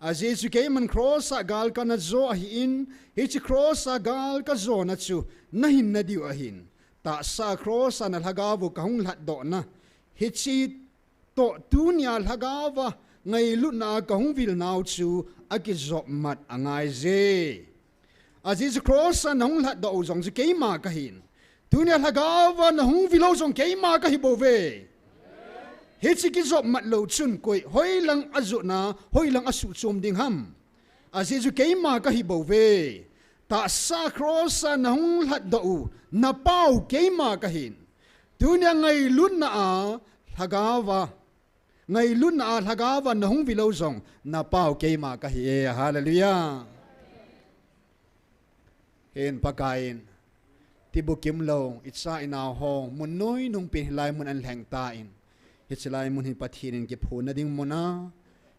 Ajeh chu keiman cross a gal kana jo ahin, hiche cross a gal kajona chu, na hinna diu ahin. Tahsa cross a na lhagao u kahung lhatdohna, hiche toh tunia lhagao va ngailutna kahung vilnau chu akijopmat angaiye. Ajeh chu cross a nahung lhatdoh u jong chu keima kahin. Tunia lhagao va nahung vil u jong keima kahibouve. Hiche kijopmat lou chun koi, hoilang ajotna, hoilang asuhchom ding ham. Ajeh chu keima kahibouve. Tahsa cross a nahung lhatdoh u, napau keima kahin. Tunia ngailutna a lhagao va, ngailutna a lhagao va nahung vil u jong, napau keima kahi e, hallelujah. Hin Pakaiyin, tibukim lou, icha inao ho, mun noinung pen hilai mun ahin lheng tan. Hiche lai mun hi Pathen in kiphonna ding mun a,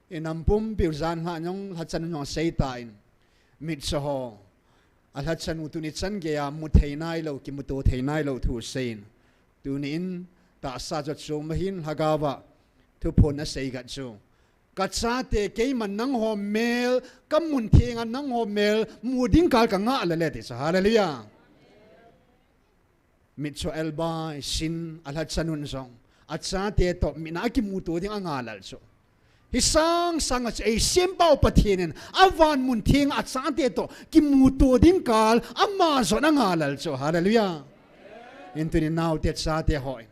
inam pumpiu jan lhah jong, lhachan jong asei tan. Mitcho ho, alhachan u tuni chan geiya mu thei nailou, kimuto thei nailou thu aseiyin. Tunin, tahsa chu achom ahin, lhagao va, thuphon asei khat chu. Kachate keiman nangho mel, kamun thenga nangho mel, mu ding kal kangah lele ti chu. Hallelujah. Mitcho elbai, sin, alhachan un jong. Achate toh, mit a akimuto ding angahlel chu. Hi sang sang a chu eisempau Pathen in, avan mun thenga achate toh, kimuto ding kal, ama jong angahlel chu. Hallelujah. Hin tunin naote chate hon.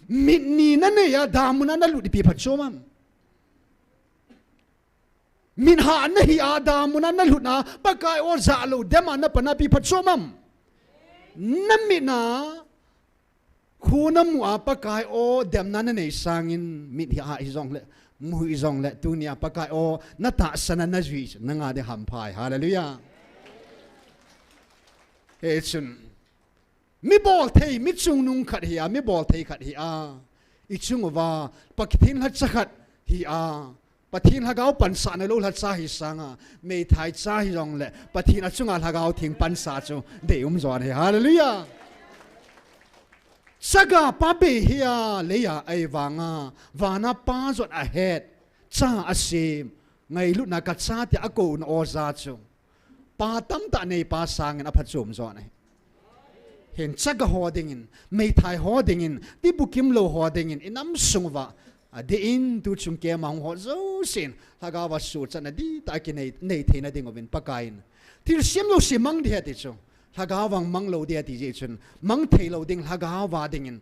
Mit ni nanei a, damun a nalut ipi phatchom am. Mit hah nahi a, damun a nalut a, Pakai o jah lou, dem a napan a ipi phatchom am. Namit a, khu namu a, Pakai o, demna nanei sangin, mit hah hijongle, mu hijongle, tunia Pakai o, natahsan a najui, nanga ding hampha e, hallelujah. Hichun, mi bolthei, mi chungnung khat hi a, mi bolthei khat hi a. Ichung uva, Pathen lhacha khat hi a. Pathen lhagao pansahna lou lhacha hi sanga, meithai cha hijongle, Pathen achunga Lhagao Theng pansa chu, deium jo ahi. Hallelujah. Chaga pa bei hi a, lei a ei vanga, vana pa jong ahet, cha asem, ngailutna ka cha tia akouna oja chu. Pa tamtah neipa sangin aphachom jo ahi. Hin chaga ho dingin, meithai ho dingin, tibukim lou ho dingin, i nam sung uva, adeh in tuchung keima hung ho jousen, lhagao va suhchatna dihtah kinei, nei theina ding uvin Pakaiyin. Thilsem jouse mang ding ahi ti chu. Lhagao vang mang lou ding ahi ti jeh chun, mang thei lou ding, lhagao va dingin.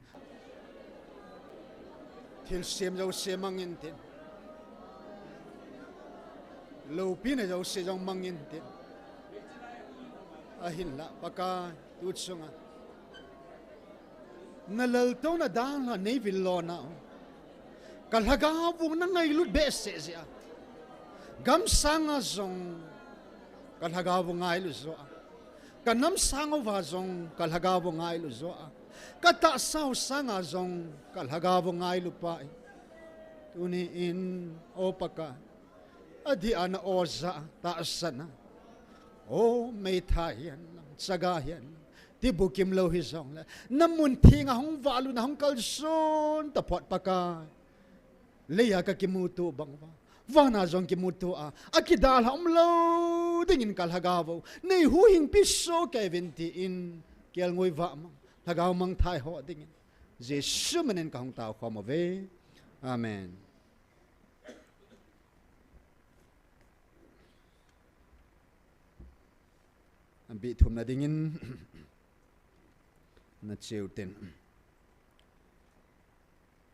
Thilsem jouse mang intin. Loupina jouse jong mang intin. Ahinlah, Pakai, tuchunga. Na laltouna dan la nei vil lona. Ka lhagao vung na ngailut behseh jeh a. Gam sanga jong ka lhagao vung ngailut jo a. Ka nam sang uva jong ka lhagao vung ngailut jo a. Ka tahsa u sanga jong ka lhagao vung ngailut pa e. Tuni in, O Pakai. Adeh a na oja tahsan a. O meithai hihen lang, chaga hihen lang. Tibukim lou hijongle. Na mun thenga hung valut na hung kalson taphot Pakai. Lei a ka kimuto bang uva. Vana jong kimuto a. Akidalha umlou dingin ka lhagao u. Nei huhhingpi soh kei uvin tin. Kelngoi vahmang. Lhagao mangthai ho dingin. Jesu minin ka hung tao khom uve. Amen. Abih thumna dingin na cheu tin.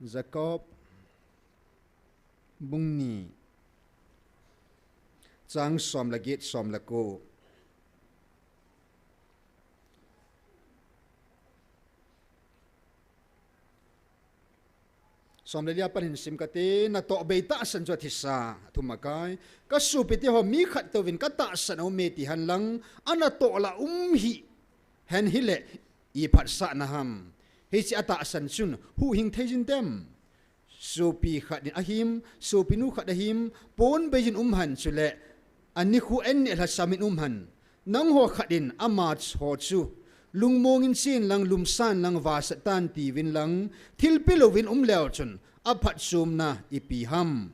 Jakob bung ni chang som le get, som le ko. Som le li a pat hin sim kate, na tohbei tahsan chu athisa, thum akai. Ka sopite ho, mi khat touvin ka tahsan aume ti hen lang, ana toh la um hih hen hile, i phatsah na ham. Hiche a tahsan chun, huhhing thei jing tem. Sopi khat in ahim, sopinu khat ahim, pon bei jin um hen chule, anikho an neh lhasam in um hen. Nangho khat in ama ho chu, lungmong in chen lang, lumsan lang, vahsat tan tiuvin lang, thilpi louvin um leu chun, aphatchomna ipi ham.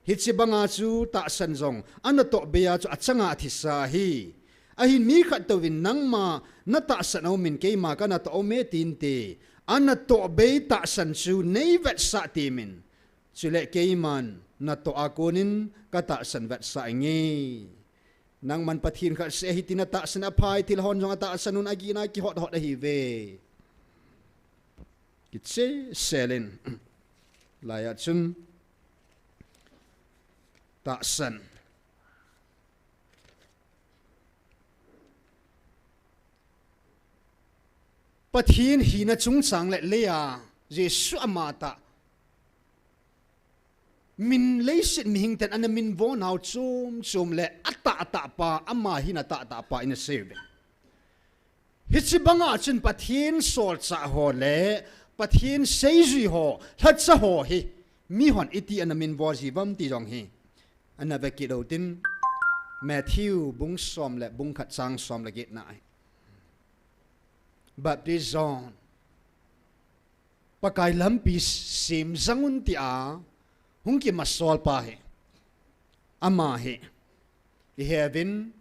Hiche banga chu tahsan jong, ana tohbei a chu achanga athisa ahi. Ahin mi khat touvin nangma na tahsan aumin keima kana toh aume tinte, ana tohbei tahsan chu nei vetsah temin. Chule keiman na toh a konin ka tahsan vetsah inge. Nangman Pathen khat seh ahi tina tahsan aphai, thil hon jong atahsan un agihna kihot hot ahiuve. Kicheh sel in. Laiya chun tahsan. Pathen hina chungchang le leiya Jesu amatah min leiset mihing ten ana minvo nau chom chom le atahtah pa, ama hin atahtah pa in asei uve. Hiche banga chun Pathen solchah ho le Pathen seijui ho, lhacha ho hi mihon iti ana minvo jiuvam ti jong hi ana vekit utin, Matthew bung som le bung khat chang som le get na ahi. Baptist John, Pakai lampi sem jang un tia hung kimasol pa hi. Ama hi, iheuvin,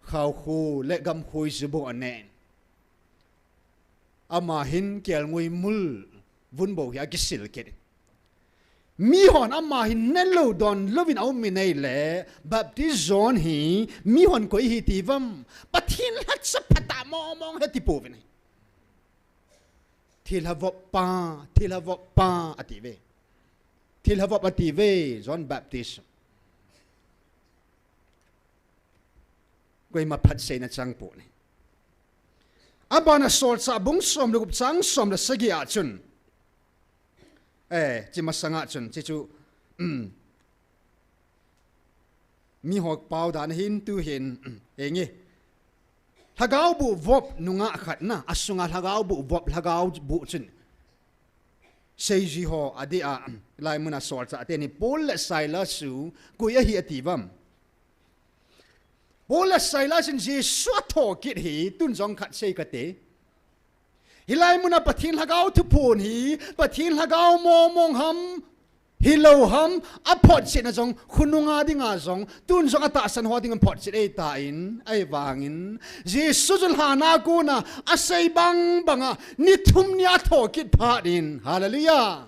khaokhu le gamkhu ijubou anen. Ama hin kelngoi mul vunbou hi akisil kit. Mihon ama hi nelou donlouvin aum in ahile, Baptist John hi mihon koi ahi tiuvam, Pathen lhacha phatah mong mong ahi tipouvin ahi. Thilha vop pa, thilha vop pa atiuve. Thilha vop atiuve, John Baptist. Koima phatseina chang poi. Abana Solchah bung som le gup chang som le sagi a chun. Eh, chi masanga chun, chi chu, um, miho pao dan ahin tuhin, um, enge. Lhagao boh vop nungah khat na, asunga lhagao boh vop, lhagao boh chun. Seijui ho adeh a, um, lai muna solchah teni Paul le Silas chu koi ahi atiuvam. Paul le Silas in Jesu atho kit hi, tun jong khat sei kate. Hilai muna Pathen Lhagao thuphon hi, Pathen Lhagao mongmong ham, hilou ham, aphotchetna jong, khonunga dinga jong, tun jong atahsan ho dinga photchet ahitan, ahivangin, Jesu chu lhana kona, asei bang banga, ni thum ni athokit phat in, hallelujah.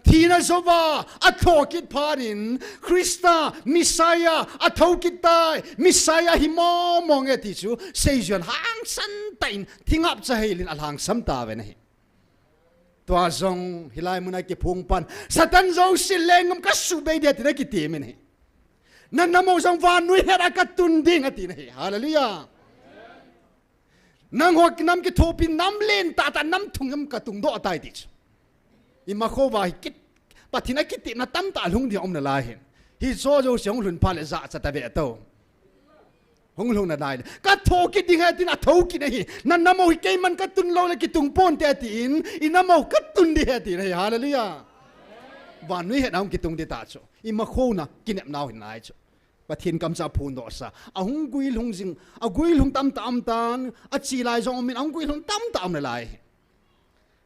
Thina jouva, athokit phat in, Christa, Messiah, athokit tai, Messiah hi mongmong e ti chu, seijui in hangsan tah in, thingap cha heilin alhangsam tave ahi. Tua jong, hilai muna kiphong pan, Satan jouse lenggam kasubei ding ahi tina kiti min ahi. Nana mo jong vannoi het a katun ding ati ahi. Hallelujah. Nangho nam kithopi nam lentah tah nam thum jong katung doh tai ti chu. Imakhova hi kit, Pathen a kitepna tamtah lhung ding aum nalai hin. Hicho jouse hung lhun phat le jachat tave to. Hung lhung nalai le. Kathokit ding ahi tin athokit ahi. Nana mo hi keiman katun lou le kitung ponte atin. Ina mo katun ding ahi tina ahi. Hallelujah. Vannoi het a hung kitung ding tah chu. Imakhona kinepnau hin ahi chu. Pathen kamcha phondoh sa. Ahung guilhung jing. Aguilhung tamtah aum tan. Ache lai jong umin ahung guilhung tamtah aum nalai.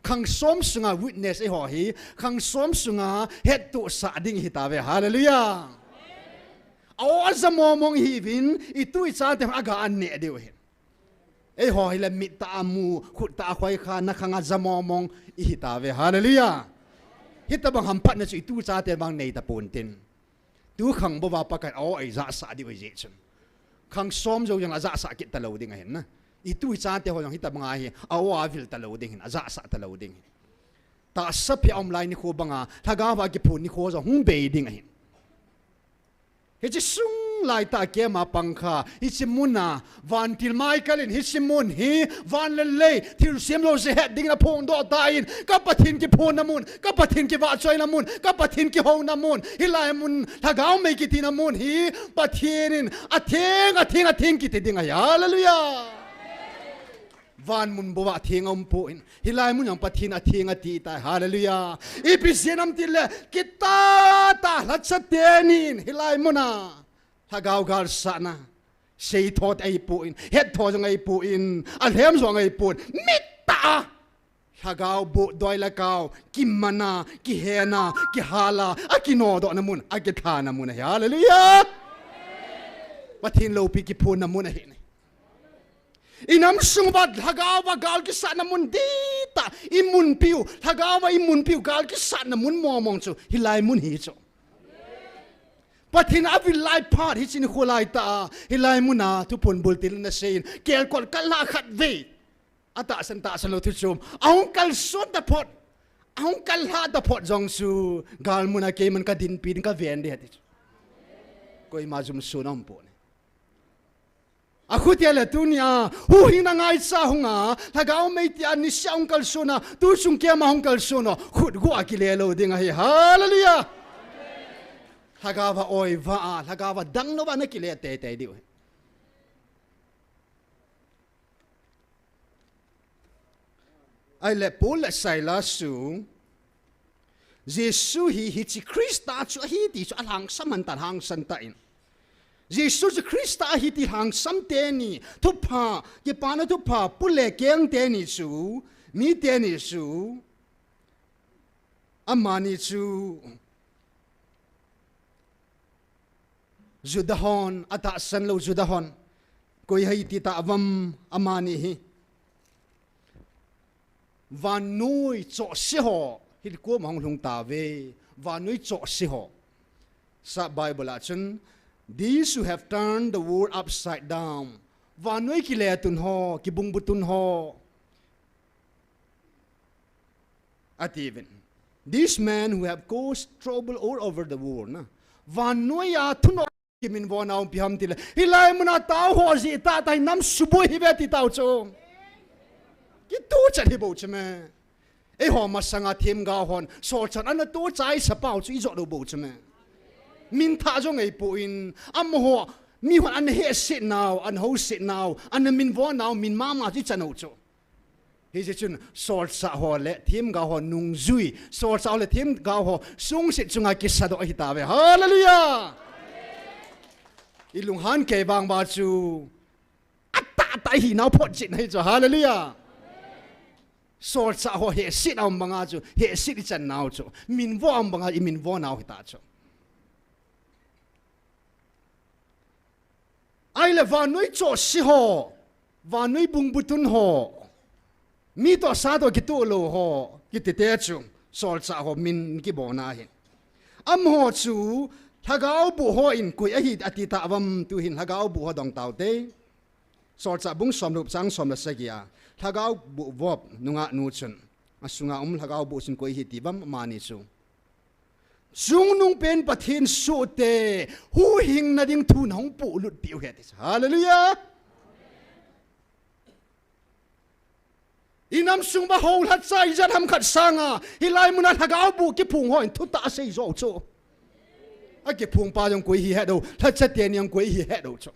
Khang som sunga witness eiho hi. Khang som sunga hettohsah ding ihi tave. Hallelujah. A-o aja mongmong ihiuvin. Itu ichate hon aga aneh diu ahi. Eiho hi le mittah a mu, khuttah a khoikha, nakhang aja mongmong ihi tave. Hallelujah. Hitobang hamphatna chu itu ichate vang neita ponte. Tu khang bou va Pakai in a-o eijahsah diu ahi jeh chun. Khang som jou jong ajahsah kit talou ding ahin na. Itu ichate ho jong hitobanga hi a-o avil talou ding ahin, ajahsah talou ding ahin. Tahsa phe aum lai nikho banga, Lhagao va kiphon nikho jong hung bei ding ahin. Hiche sung laitah a keima pangkha, hiche muna, vantil Michael in hiche mun hi, van le lei, thilsem jouse het dingin aphongdoh tan, ka Pathen kiphonna mun, ka Pathen kivahchoina mun, ka Pathen kihouna mun, hilai mun, Lhagao mei kitina mun hi, Pathen in atheng, atheng, atheng kiti ding ahi. Hallelujah. Van mun bou a atheng aumpoi. Hilai mun jong Pathen atheng ati tai. Hallelujah. Ipi jeh ham itile, kitah tah lhacha tenin, hilai muna Lhagao galsatna seitho ahipoi, hettho jong ahipoi, alhem jong ahipoi, mittah a Lhagao boh doi le kau, kimana, kihena, kihala, akinodohna mun, akithana mun ahi. Hallelujah. Pathen loupi kiphonna mun ahi. Inam sung uva Lhagao va gal kisatna mun dihtah, imunpiu, Lhagao va imunpiu, gal kisatna mun mongmong chu, hilai mun hi chu. Pathen avil lai phat hiche nikho laitah a, hilai muna, thuphon bultil in aseiyin, kelkot kalha khatvei. Atahsan tahsan lou thu chom. Ahung kalson taphot. Ahung kalha taphot jong chu, gal muna keiman kadinpi ding kaven ding ati chu. Koima jumson aumpoi. Akhutia le tunia, huhhingna ngaicha hunga, Lhagao mei tia niseh a hung kalsona, tu chung keima hung kalsona, khut go a kile lou ding ahi. Hallelujah. Lhagao va oiva a, Lhagao va danglouva nakile teitei diu ahi. Ahile Paul le Silas chu, Jesu hi, hiche Christa chu ahi ti chu alhangsam hon tan hangsan tah in. Jesu chu Christa ahi ti lhangsam teni, thupha, kipana thupha, pu le keng teni chu, mi teni chu, amani chu, Juda hon, atahsan lou Juda hon. Koi ham iti tauvam amani hi. Vannoi chohse ho, hitia hung lhung tauve. Vannoi chohse ho. Sap Bible a chun, these who have turned the world upside down. Vannoi kile tun ho, kibungbu tun ho. Atiuvin. These men who have caused trouble all over the world, na. Vannoi a thunoh kiminvo nau ipi ham itile. Hilai muna tao ho jeh tah tah in nam suboi ahiuve ti tao chu. Kituchat hi bou chu me. Eiho masanga themgao hon, solchah ana tuchai sapau chu ijot lou bou chu me. Min thah jong ahipoi, amaho, mihon ana hehset nau, ana houset nau, ana minvo nau, min mama chu ichan u chu. Hijeh chun, solchah ho le themgao ho nungjui, solchah ho le themgao ho sungset chunga kisadoh ahitauve. Hallelujah! Ilunghan kei vang uva chu, atahtah ihinau photchetna hi chu. Hallelujah! Solchah ho hehset a um banga chu, hehset ichan nau chu, minvo a um banga iminvo nau hita chu. Ahile vannoi chohse ho, vannoi bungbutun ho, mi toh sa toh kitoh lou ho, kiti te chu, solchah ho min kibona ahi. Amaho chu, lhagao boh hon koi ahi ati tauvam, tuhin lhagao boh ho dong taute. Solchah bung som le gup chang som le sagi a, lhagao boh vop nungah nu chun, asunga um lhagao boh chun koi ahi tiuvam amani chu. Chungnungpen Pathen sohte, huhhingna ding thu nahung polut piu ahi ati. Hallelujah! Inam sung uva hou lhacha ijat ham khat sanga, hilai muna lhagao boh kiphong hon thutah asei jou chu. Akiphong pa jong koi ahi het lou, lhacha teni jong koi ahi het lou chu.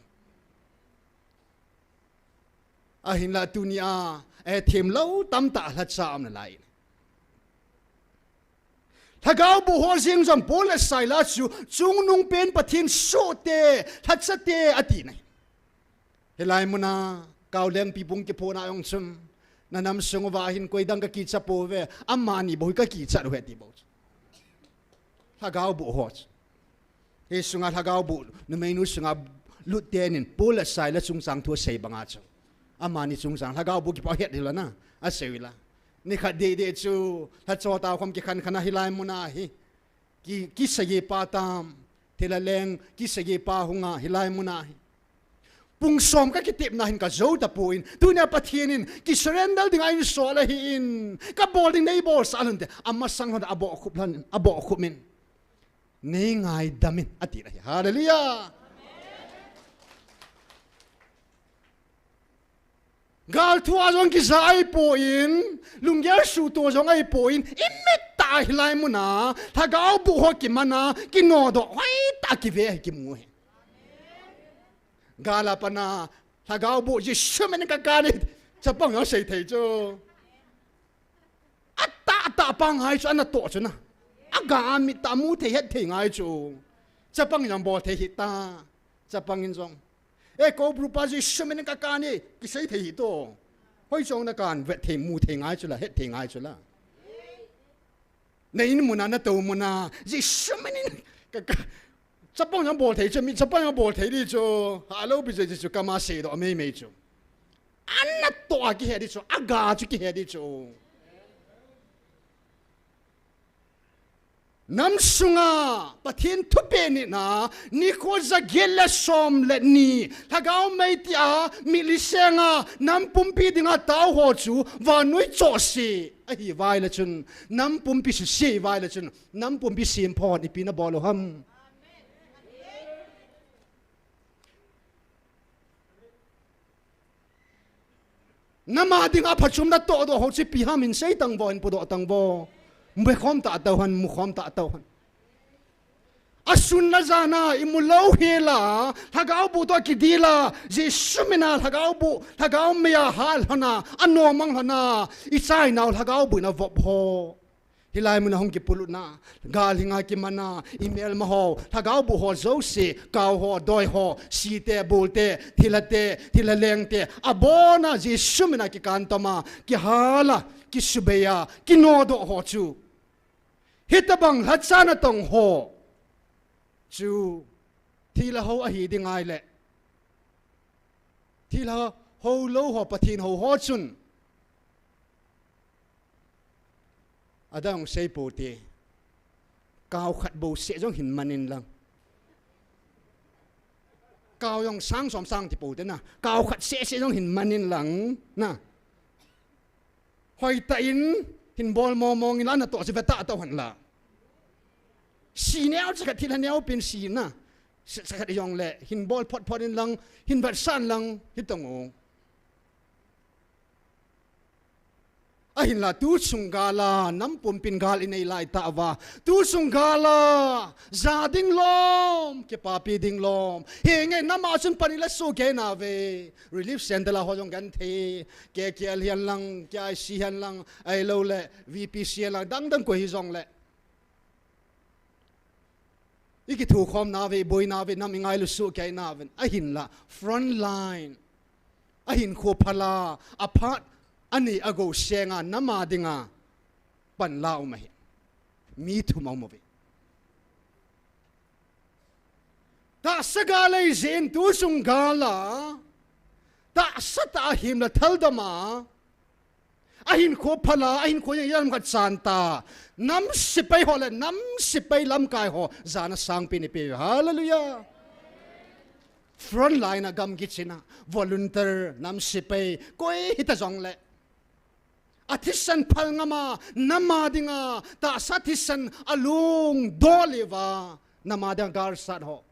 Ahinla tunia, eh, themlou tamtah lhacha aum nalai. Lhagao boh ho jeng jong Paul le Silas chu, chungnungpen Pathen sohte, lhachate ati nai. Hilai muna, Kaolengpi bung kiphona jong chun, nanam sung uva hin koi dang kakicha pouve, amani bou hi kakicha u ahi ati bou chu. Lhagao boh ho chu. Hiche sunga lhagao boh, numeinu sunga lut tenin, Paul le Silas chungchang thu asei banga chu. Amani chungchang, lhagao boh kipa het hila na, asei uvela. Nikhat deh deh chu, lhacha tao khom kikhen khen a hilai muna hi. Ki, kisagi pa tam, thilha leng, kisagi pa hunga, hilai muna hi. Pung som kakitepna hin kajou tapon, tunia Pathen in, kisurrender dinga einsol ahin, kabol ding neibolsah lhon te, amasang lhon abohkhup lhon, abohkhup in. Nei ngaidam in, ati ahi. Hallelujah. Gal thua jong kija ahipon, lunggel suhtoh jong ahipon, imet tah a hilai muna, lhagao boh ho kimana, kinodoh, hoitah a kive ahi kimu ahi. Gal a pat a, lhagao boh Jesu min in kakan e, chapang jong sei thei chu. Atah tah pa ngai chu, anatoh chu na. Aga a mit tah a mu thei het thei ngai chu. Chapang jong bol thei hita. Chapang in jong. E, kou bru pa Jesu min in kakan e, kisei thei hih to. Hoi jong nakan vet thei mu thei ngai chu la, het thei ngai chu la. Na in muna, natou muna, Jesu min in kaka. Chapang jong bol thei chu, mi chapang jong bol thei di chu. Halou pi chu, chu kama seidoh meimei chu. Anatoh a kihe di chu, aga chu kihe di chu. Nam sunga, Pathen thupeh nina, nikho jaget le som le ni, lhagao mei tia, mitlhi senga, nam pumpi dinga tao ho chu, vannoi chohse ahi vai le chun, nam pumpi suse ahi vai le chun, nam pumpi semphon ipi nabol u ham. Nama dinga phachom natohdoh ho chu ipi ham hin sei tang vo, hin podoh tang vo. Mukhom tah tau hen, mukhom tah tau hen. Asun le jan a imu lou hela, lhagao boh toh kidel a, Jesu min a lhagao boh, lhagao mei a hal lhon a, anomang lhon a, ichainau lhagao boh in avop ho. Hilai muna hung kipolutna, gal hinga kimana, imelma ho, lhagao boh ho jouse, kau ho, doi ho, site, bolte, thilhate, thilha lengte, abona Jesu min a kikan toma, kihal a, kisubei a, kinodoh ho chu. Hitobang lhacha natong ho chu, thilha hou ahi ding ahile, thilha hou lou ho, Pathen hou ho chun, adang sei poute. Kau khat bou seh jong hin man in lang. Kau jong sang som sang ti poute na. Kau khat seh seh jong hin man in lang na. Hoitah in hin bol mong mong in la, natoh chu vetah tau hen la. Si neo cha khat, thilha neo pen si na. Si cha khat jong le hin bol phot phot in lang, hin vetsah in lang, hitong u. Ahinla tuchung gal a, nam pumpin gal inei lai tah uva. Tuchung gal a, ja ding lom, kipapi ding lom. Henge, nama chun pan ila sohkei nauve. Relief Centre la ho jong genthei. K K L hihen lang, K I C hihen lang, ahilou le, V P C hihen lang, dang dang koi hijong le. Ikithukhom nauve, iboi nauve, nam ingailu sohkei nauve. Ahinla, front line. Ahinkho phal a, aphat, Ani agou senga nam a dinga panla um ahi. Mi thum aum uve. Tahsa gal ahi jeh in tu chung gal a, tahsa tah a him le thaldom a, ahinkho phal a, ahinkho jeng jam khat chan ta, nam sepai ho le nam sepai lamkai ho jana sangpi ni pe. Hallelujah. Front line a gam kichena, volunteer, nam sepai, koi hita jongle. Athisan phal ngam a, nam a dinga, tahsa thisan alungdol uva, nam a dinga galsat ho.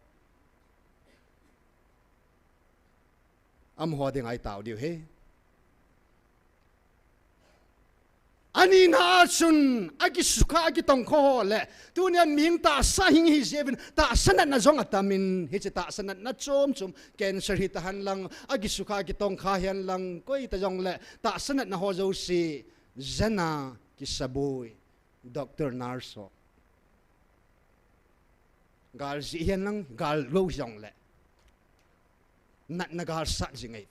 Amaho dinga itao diu ahi. Ani na a chun, akisukha, akitongkha ho le, tunia mihing tahsa hing hi jeh uvin, tahsa natna jong atamin, hiche tahsa natna chom chom, cancer hita hen lang, akisukha, akitongkha hen lang, koi hita jongle, tahsa natna ho jouse, jana, kisaboi, doctor, nurse ho. Gal jeh hen lang, gal lou jongle. Natna gal sat jing ahi.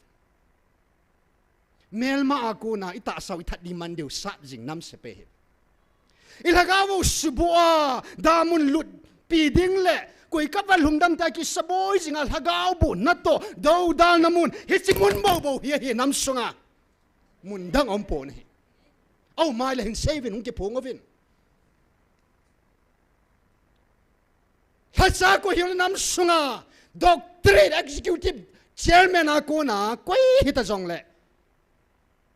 Melma a kona, itahsa u ithat ding man diu sat jing nam sepai hi. Ilhagao u subu a, damun lutpi ding le, koi kava lhungdam ta kisaboi jing a lhagao bu natoh, doudal na mun, hiche mun bou bou hi ahi nam sunga. Mun dang umpon ahi. Aumai le hin sei uvin, hung kiphong uvin. Lhacha koi hile nam sunga, doctorate executive chairman a kona, koi hita jongle.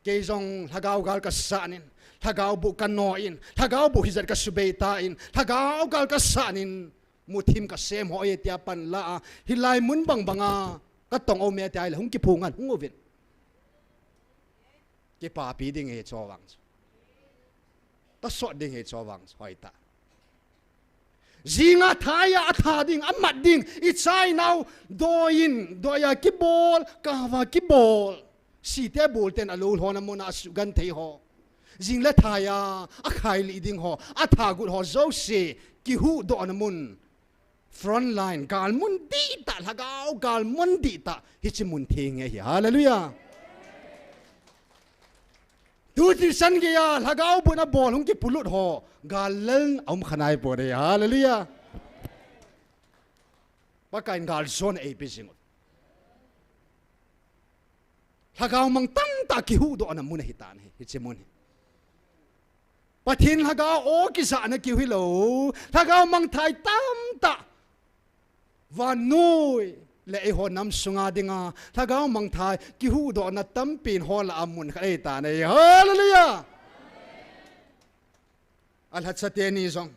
Kei jong lhagao gal kasat in, lhagao bu kano in, lhagao bu hijat kasubei tan, lhagao gal kasat in, muthim kasem ho e tia panla a, hilai mun bang banga, katong ume tia ahile, hung kiphong ngan, hung uvin. Kipapi ding ahi chu vang chu. Tasot ding ahi chu vang chu, hoitah. Jinga thai a, atha ding, amat ding, icha inao, doi in, doi a kibol, kava kibol. Site bol ten alou lhona muna asugenthei ho. Jing le thai a, akhailih ding ho, atha got ho jouse, kihuhdohna mun. Front line, gal mun dihtah, lhagao gal mun dihtah, hiche mun theng ahi. Hallelujah. Tu thisan geiya, lhagao buna bol hung kipolut ho, gal lel aum kha naipon ahi. Hallelujah. Pakaiyin gal jona eipe jing u. Lhagao mang tamtah kihuhdohna mun ahitan ahi, hiche mun hi. Pathen lhagao o kijahna kiu hilou, lhagao mangthai tamtah. Vannoi le eiho nam sunga dinga, lhagao mangthai kihuhdohna tampin holah a mun khat eitan ahi. Hallelujah! Alhacha teni jong,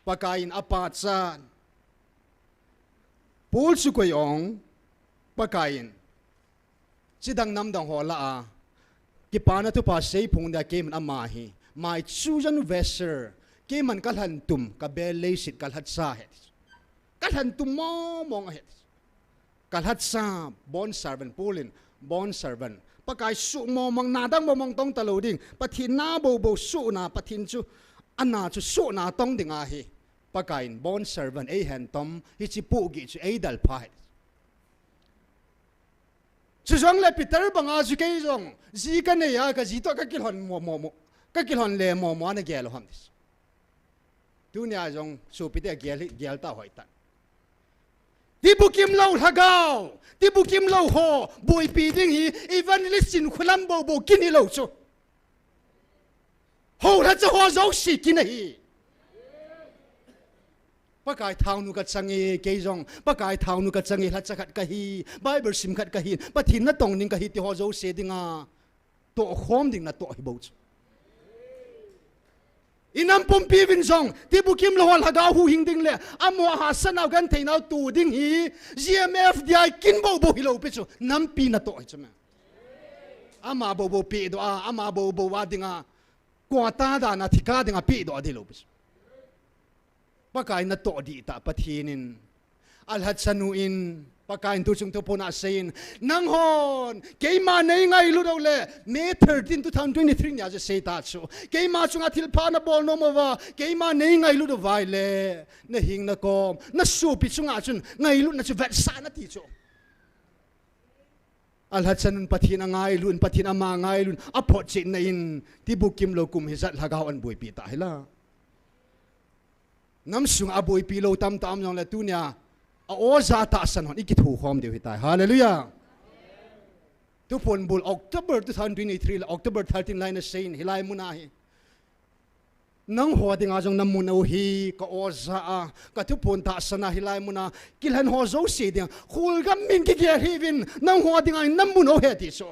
Pakaiyin apachat, Paul chu koi ong, Pakaiyin chidang namdang ho lah a, kipana thupha seiphong dia keiman ama hi, my chosen vessel, keiman kalhantum, kabel leiset, kalhacha ahi. Kalhantum mongmong ahi. Kalhacha, bond servant, Paul in, bond servant. Pakai suh mongmong, nadang mongmong tong talou ding. Pathen na boubou suhna, Pathen chu, ana chu suhna tong ding ahi. Pakaiyin, bond servant, eihen tom, hiche pohgih chu eidalpha ahi. Chujongle Peter banga chu kei jong, ji kanei a, kaji toh kakilhon momo mo, kakilhon le momo a nagel u ham ti. Tunia jong sopite gel hi, gel ta hoitah. Tibukim lou lhagao, tibukim lou ho boipi ding hi evangelist in khulam boubou kin hilou chu. Hou lhacha ho jouse kin ahi. Pakai thaonu kachang e, kei jong Pakai thaonu kachang e, lhacha khat kahi, Bible sim khat kahi, Pathen natong ding kahi ti ho jouse dinga tohkhom ding natoh hi bou chu. Inam pumpi uvin jong, tibukim lou ho lhagao huhhing ding le, amaho hahsatnau gentheinau to ding hi, G M F D I kin boubou hilou pi chu, nampi natoh hi chu me. Ama boubou pehdoh a, ama boubou a dinga, quota dan a thika dinga pehdoh a ding lou pi chu. Pakai natoh dihtah Pathen in, alhachanu in, Pakaiyin tuchung thupuna aseiyin, nanghon keima neingailut uleh, May thirteen, two thousand twenty-three nia chu seita chu, keima chunga thilpha nabol nom uva, keima neingailut uva ahile, nahing nakom, nasopi chunga chun ngailutna chu vetsah in ati chu. Alhachan un Pathen angailut, Pathen ama angailut, aphotchetna in, tibukim lou kum hijat lhagao ahin boipi ta hila. Namsung aboipi lou tamtah um jongle tunia, a oja tahsan hon ikithokhom diu hitai. Hallelujah. Thuphon bul October two thousand twenty-three le October thirteen lai nasei in hilai muna hi. Nangho dinga jong namun u hi ka oja a, ka thuphon tahsan a hilai muna, kilhen ho jouse dinga, khulgam min kigel hih uvin, nangho dinga namun u hi ti chu.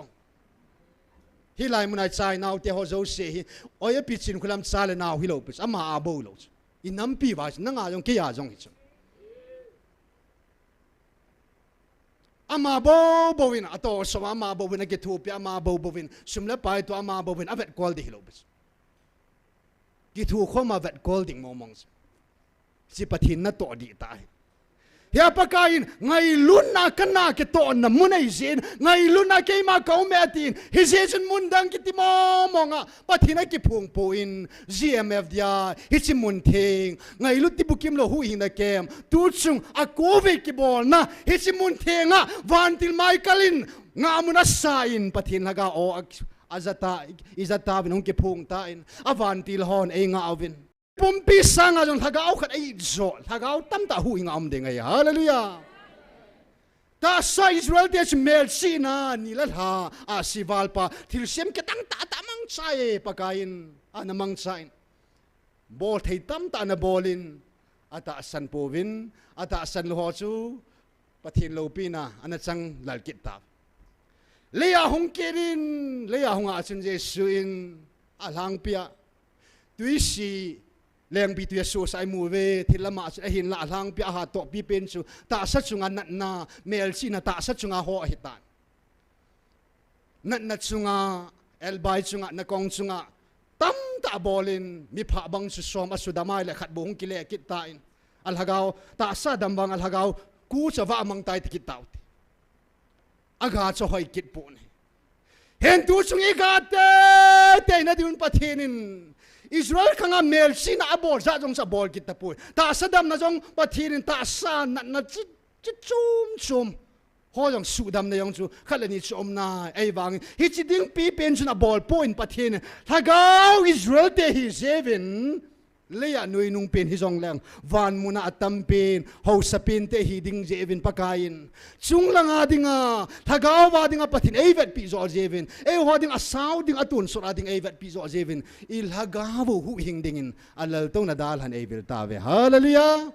Hilai muna chai naote ho jouse hi, oi api chin khulam cha le nao hilou pi chu, ama a bou lou chu. I nampi va chu, nanga jong kei a jong hi chu. Ama bou bou in, atoh som ama bou bou in, akithopi ama bou bou in, sum le pai toh ama bou bou in, avetkol ding hilou pi chu. Kithokhom a vetkol ding mong mong chu. Hiche Pathen natoh ding tahi. Hia Pakai in, ngailutna kana kitohna mun ahi jeh in, ngailutna keima ka um e atin, hijeh chun mun dang kiti mong mong a, Pathen akiphong poi, G M F D I, hiche mun theng, ngailut tibukim lou huhhingna camp, tuchung a covid kibolna, hiche mun theng a, vantil Michael in, ngahmun asa in, Pathen lhagao a, aja ta, ija tauvin hung kiphong tan, a vantil hon eingah uvin. Pumpi sanga jong lhagao khat eijo, lhagao tamtah huhhing a um ding ahi. Hallelujah. Tahsa Israel te chu melchihna ni le lha, ahsi valpa, thilsem kitang tah tah mangcha e, Pakai in, ana mangcha in. Bolthei tamtah ana bol in, atahsan pouvin, atahsan lou ho chu, Pathen loupina, ana chang lal kit tauve. Lei a hung kit in, lei a hung a chun Jesu in, alhangpi a, tui si, lengpi tui a suhsah imu uve, thil lama chun ahinlah alhangpi a ahatohpi pen chu, tahsa chunga natna, melchihna tahsa chunga ho ahitan. Natna chunga, elbai chunga, nakong chunga, tamtah abol in, miphah bang chu som asudam a ahile khat bou hung kile kit tan. Alhagao, tahsa dam vang alhagao, ku chu avah mang tai ti kit taute. Aga chu hoi kit pon ahi. Hin tuchung iga teitei na diuvin Pathen in Israel khanga melchihna abol jat jong chu abol kit tapoi. Tahsa damna jong Pathen in tahsa natna chi, chi chom chom ho jong sudamna jong chu khat le ni chu um nai. Ahivangin hiche ding pipen chun abol poi Pathen in. Lhagao Israel te hi jeh uvin Lei a nuinung pen hijongleng, van muna atam pen, haosa pen te hi ding jeh uvin Pakaiyin. Chunglanga dinga, lhagao va dinga Pathen eivetpi jo jeh uvin, eiho dinga asao ding, atonsot a ding eivetpi jo jeh uvin, i lhagao u huhhing dingin, alaltouna dalhan eivil tauve. Hallelujah!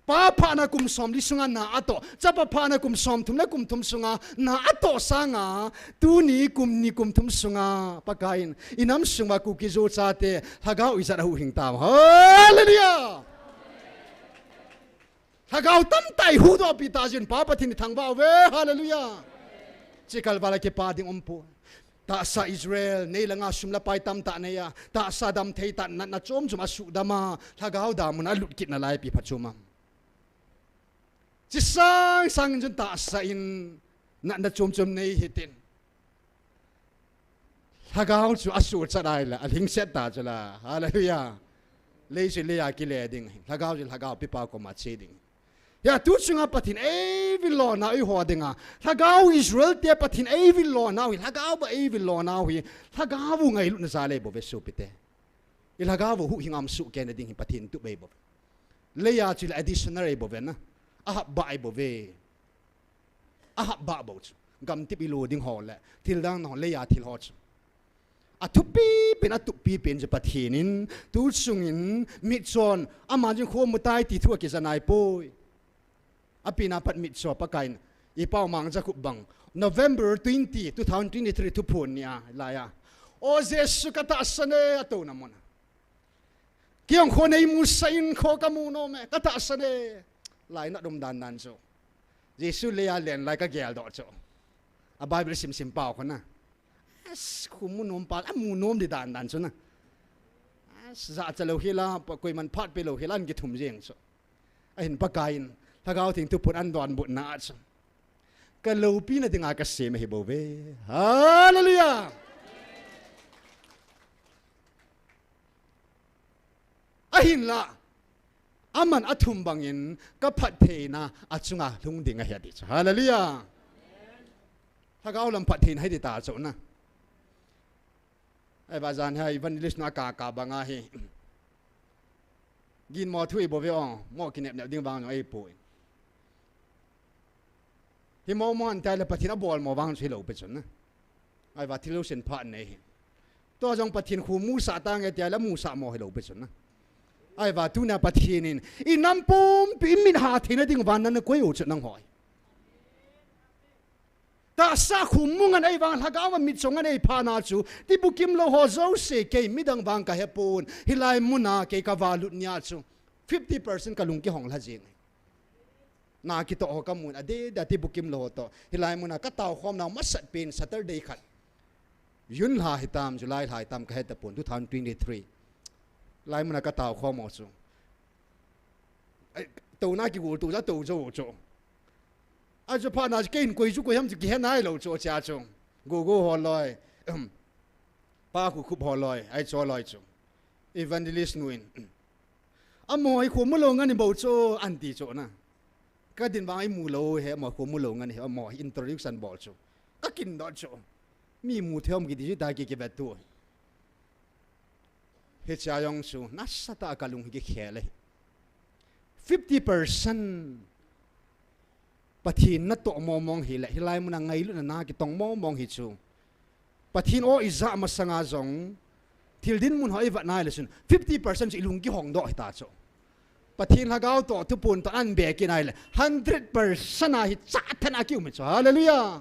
Pa phahna kum somli sunga na atoh, chapa phahna kum somthum le kum thum sunga na atoh sanga, tuni kum ni kum thum sunga, Pakaiyin, i nam sunga Kuki-Zo chate, lhagao ijat a huhhing tam. Hallelujah! Lhagao tamtah i huhdohpi ta jeh in Pa Pathen i thangvah uve. Hallelujah! Chikal vala kipa ding umpoi. Tahsa Israel, nei langa sum le pai tamtah nei a, tahsa damthei tah natna chom chom a sudam a, lhagao damun a lut kit nalai pi pha chom am. Chi sang sangin chun tahsa in natna chom chom nei hitin. Lhagao chu asuhchat a ahile, alhingset ta chu la. Hallelujah. Lei chu lei a kile ding. Lhagao chu lhagao pipa koma che ding. Hia tu chunga Pathen eivil lona u eiho dinga. Lhagao Israel te Pathen eivil lona u hi. Lhagao va eivil lona u hi. Lhagao u ngailutna jal eibou ve sopite. I lhagao u huhhing a um sohkei na ding hi Pathen tup eibou ve. Lei a chu le additional eibou ve na. Ahapbah eibou ve. Ahapbah bou chu. Gamtip i lo ding ho le. Thil dang na ho lei a thil ho chu. Athupi pen, atuppi pen chu Pathen in, tu chungin, mitchon, ama jing kho mutai ti thu akija naipoi. Api na pat mitcho Pakaiyin, i pau mang jakhup bang. November twenty, two thousand twenty-three thuphon ni a, lai a. O Jesu ka tahsan e, atouna mun a. Kei jong kho nei musah in kho ka mu nom e, ka tahsan e. Lainat um dan dan chu. Jesu lei a len lai ka geldoh chu. A Bible sim sim pau kho na. As, kho mu nom pa, amu nom di dan dan chu na. As, jachat lou hi la, pa koiman phat pe lou hi la, an kithum jeng chu. Ahin Pakaiyin, Lhagao Theng thuphon an donbutna a chu. Ka loupina dinga ka sem ahi bou ve. Hallelujah! Ahinla, Aman athum bangin ka phattheina achunga lhung ding ahi ati chu. Hallelujah. Lhagao lam phattheina hi ti ta chu na. Ahivang jan hi evangelist na ka ka banga hi. Ginmo thu i bol ve o, mo kinep nep ding vang ei pui. Hi mo mo an ta le Pathen a bol mo vang chu hilou pi chun na. Ahivang thil lo sin pha nei hi. Tua jong Pathen khu musah tange tia le musah mo hilou pi chun na. Ahivang tuna Pathen in i nam pumpi i mit ha theina ding vang na na koi u chu nang hoi. Tahsa khu mu ngan ahivang lhagao a mit chong ngan ei pha na chu, ti bukim lo ho jouse kei midang vang ka he pon, hilai muna kei ka va lut nia chu, fifty percent ka lung kihong lha jing. Na kitoh ho ka mun a de da ti bukim lo ho toh. Hilai muna ka tao khom nau masat pen Saturday khat. June lha hitam, July lha hitam ka he ta pon, two thousand twenty-three. Lai muna ka tao khom ho chu. Ai, to na ki gol to ja to jo chu. Ai chu pha na chu kei in koi chu koi ham chu kihe nai lo chu chia chu. Go go ho loi. Pa khu khup ho loi. Ai chu loi chu. Evangelist nu in. Amo hi khu mu lo ngan i bo chu an ti chu na. Ka din vang i mu lo he, amo khu mu lo ngan he, amo introduction bol chu. Ka kin dot chu. Mi mu them ki di ta ki ki vet tu. Hichea jong chu, nasatah a ka lung hi kikhel e. Fifty percent Pathen natoh mong mong hi le, hilai muna ngailutna na kitong mong mong hi chu. Pathen o i ja masanga jong, thil dinmun ho i vat nai le chun, fifty percent chu i lung kihong doh hi ta chu. Pathen lhagao toh, thupun toh, an be kinai le, hundred percent a hi cha than a ki um hi chu. Hallelujah.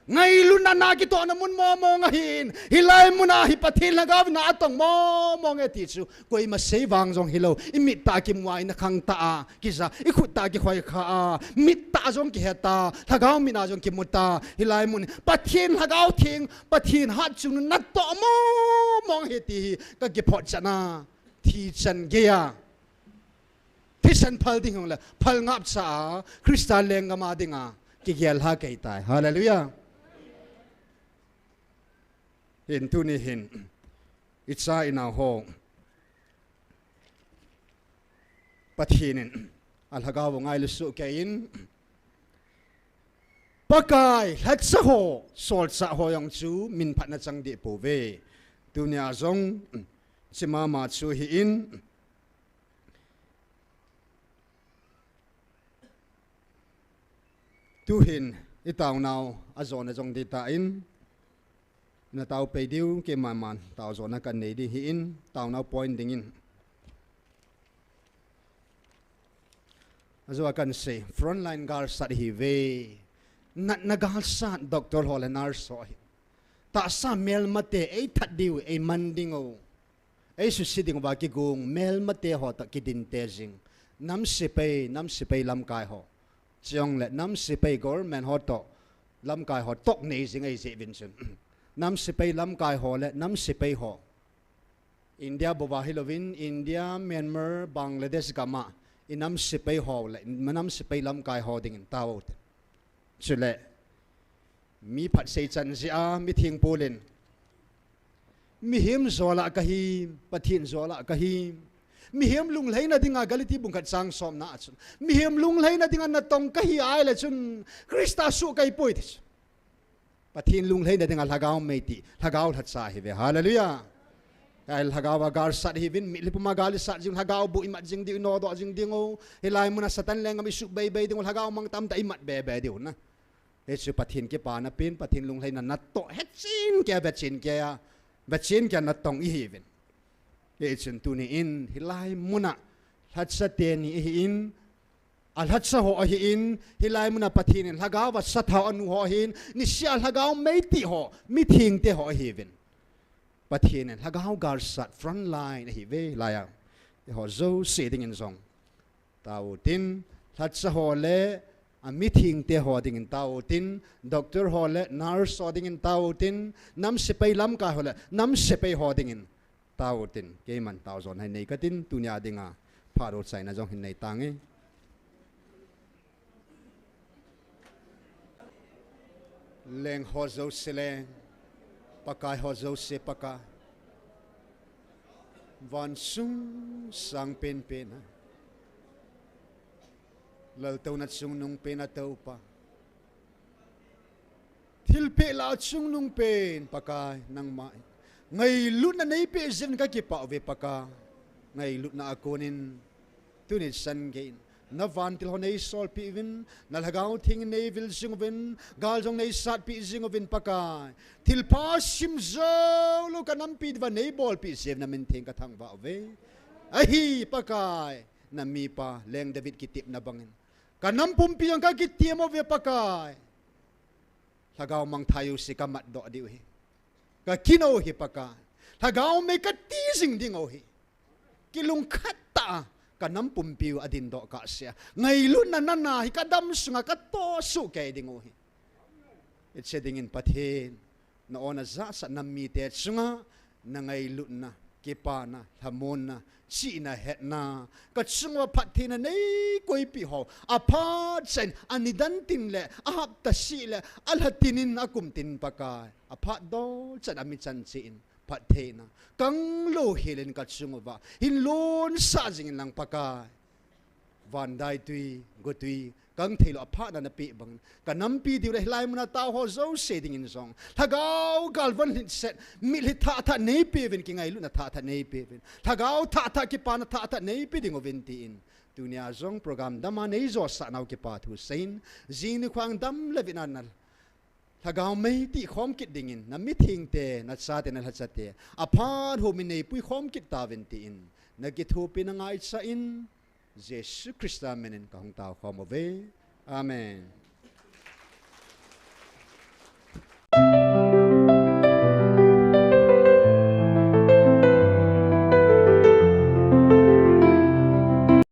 Ngailutna na kitohna mun mong mong ahin, hilai muna hi Pathen lhagao na atong mong mong e ti chu, koima sei vang jong hilou, i mit tah a kimu a, i nakhang tah a kija, i khut tah a kikhoi kha a, mit tah a jong kihe ta, lhagao mit a jong kimu ta, hilai mun, Pathen lhagao theng, Pathen hatchungnung natoh mong mong hi ti hi, ka kiphot chan a, thi chan gei a. Thisan phal ding hung le, phal ngap cha a, Christa lenggam a dinga, kigel ha kei tai. Hallelujah. Hin tuni hin, i cha i nao ho. Pathen in, a lhagao ngailu suh kei in, Pakai, lhacha ho, solchah ho jong chu, min phatna chang deh pouve. Tunia jong, chi mama chu hi in, tuhin i taonau a jona jong ding ta in, na tao pei diu, keiman man tao jona kan nei ding hi in, taonau point ding in. Ajo a kan sei, frontline galsat hi ve. Natna galsat, doctor ho le nurse ho hi. Tahsa melmate, ei that diu, ei man ding o. Ei susi ding uva kigung, melmate ho toh kidinte jing. Nam sepai, nam sepai lamkai ho. Chule nam sepai government ho toh, lamkai ho toh nei jing ei jeh uvin chun. Nam sepai lamkai ho le nam sepai ho. India bou a hilouvin, India, Myanmar, Bangladesh gam a, i nam sepai ho le, nam sepai lamkai ho dingin tao te. Chule, mi phat sei chan jeh a, mi thingpul in. Mihem jola kahi, Pathen jola kahi. Mihem lunglhaina dinga Galati bung khat chang somna a chun. Mihem lunglhaina dinga natong kahi ahile chun. Christa suh kahi poi ti chu. Pathen lunglhaina dinga lhagao mei ti, lhagao lhacha hi ve. Hallelujah. Ai lhagao a galsat hi vin, mitlhi puma gal isat jing, lhagao bu imat jing diu, inodoh jing ding o. Hilai muna Satan lenggam isuh bei bei ding o, lhagao mang tamtah imat be be diu na. Hichu Pathen kipana pen, Pathen lunglhaina natoh, hechin kei, vechin kei a, vechin kei a natong ihi vin. Hichun tuni in, hilai muna, lhacha teni ihi in, a lhacha ho ahi in, hilai muna Pathen in, lhagao a sathao anu ho ahi in, nisih a lhagao mei ti ho, mi thingte ho ahi vin. Pathen in, lhagao galsat, front line ahi ve, hilai a. Eiho jouse dingin jong. Tao tin, lhacha ho le, a mi thingte ho dingin tao tin, doctor ho le, nurse ho dingin tao tin, nam sepai lamkai ho le, nam sepai ho dingin tao tin, keiman tao jon hai nei katin, tunia dinga, phat u chaina jong hin nei tange. Leng ho jouse leng, Pakai ho jouse Pakai. Van sung sang pen pen a. Laltouna chungnung pen a Toupa, thilpeh lah chungnung pen Pakai nangma in ngailutna neipeh jeh in kakipah uve Pakai. Ngailutna a konin tuni chan geiyin na vantil ho neisolpeh uvin, na Lhagao Theng in neivil jing uvin, gal jong neisatpeh jing uvin Pakai. Thilpha sim joulou kanampi diuva neibolpeh jeh in namin theng kathangvah uve. Ahi Pakai, namipa Leng David kitepna bangin kanam pumpi jong kakitiem uve Pakai. Lhagao mangthah jouse kamatdoh diu ahi. Kakin u ahi Pakai. Lhagao mei kati jing ding u ahi. Kilungkhat tah a kanam pumpiu adindoh kahsea, ngailutna nana hi kadam sunga katohsuh kei ding u ahi. Hiche dingin Pathen, na-o najahsah nam mite chunga na ngailutna, kipana, lhamonna, chihna, hetna, kachunguva phattheina neikoipeh ho, aphat chan, anidan tin le, ahapta seh le, alha tin in, akum tin Pakai, aphat dol chan, ami chan cheh in phattheina kanglou hel in kachunguva hin lonsah jing inlang Pakai, vandaitui, gotui, kangtheilou aphatna napeh bangin, kanampi diu le hilai muna tao ho jouse dingin jong Lhagao galvon lhitset, mitlhi thah thah neipeuvin, kingailutna thah thah neipeuvin, Lhagao thah thah, kipana thah thah neipe ding uvin tin, tunia jong program dama neijosah nau kipa thu seiyin, jing nikho dam le vin a na Lhagao mei tihkhom kit dingin, namithengte, nachate, nalhachate aphat hom in neipui khom kit tauvin tin, nakithopi nangaicha in, Jesu Christa minin kahung taokhom uve. Amen.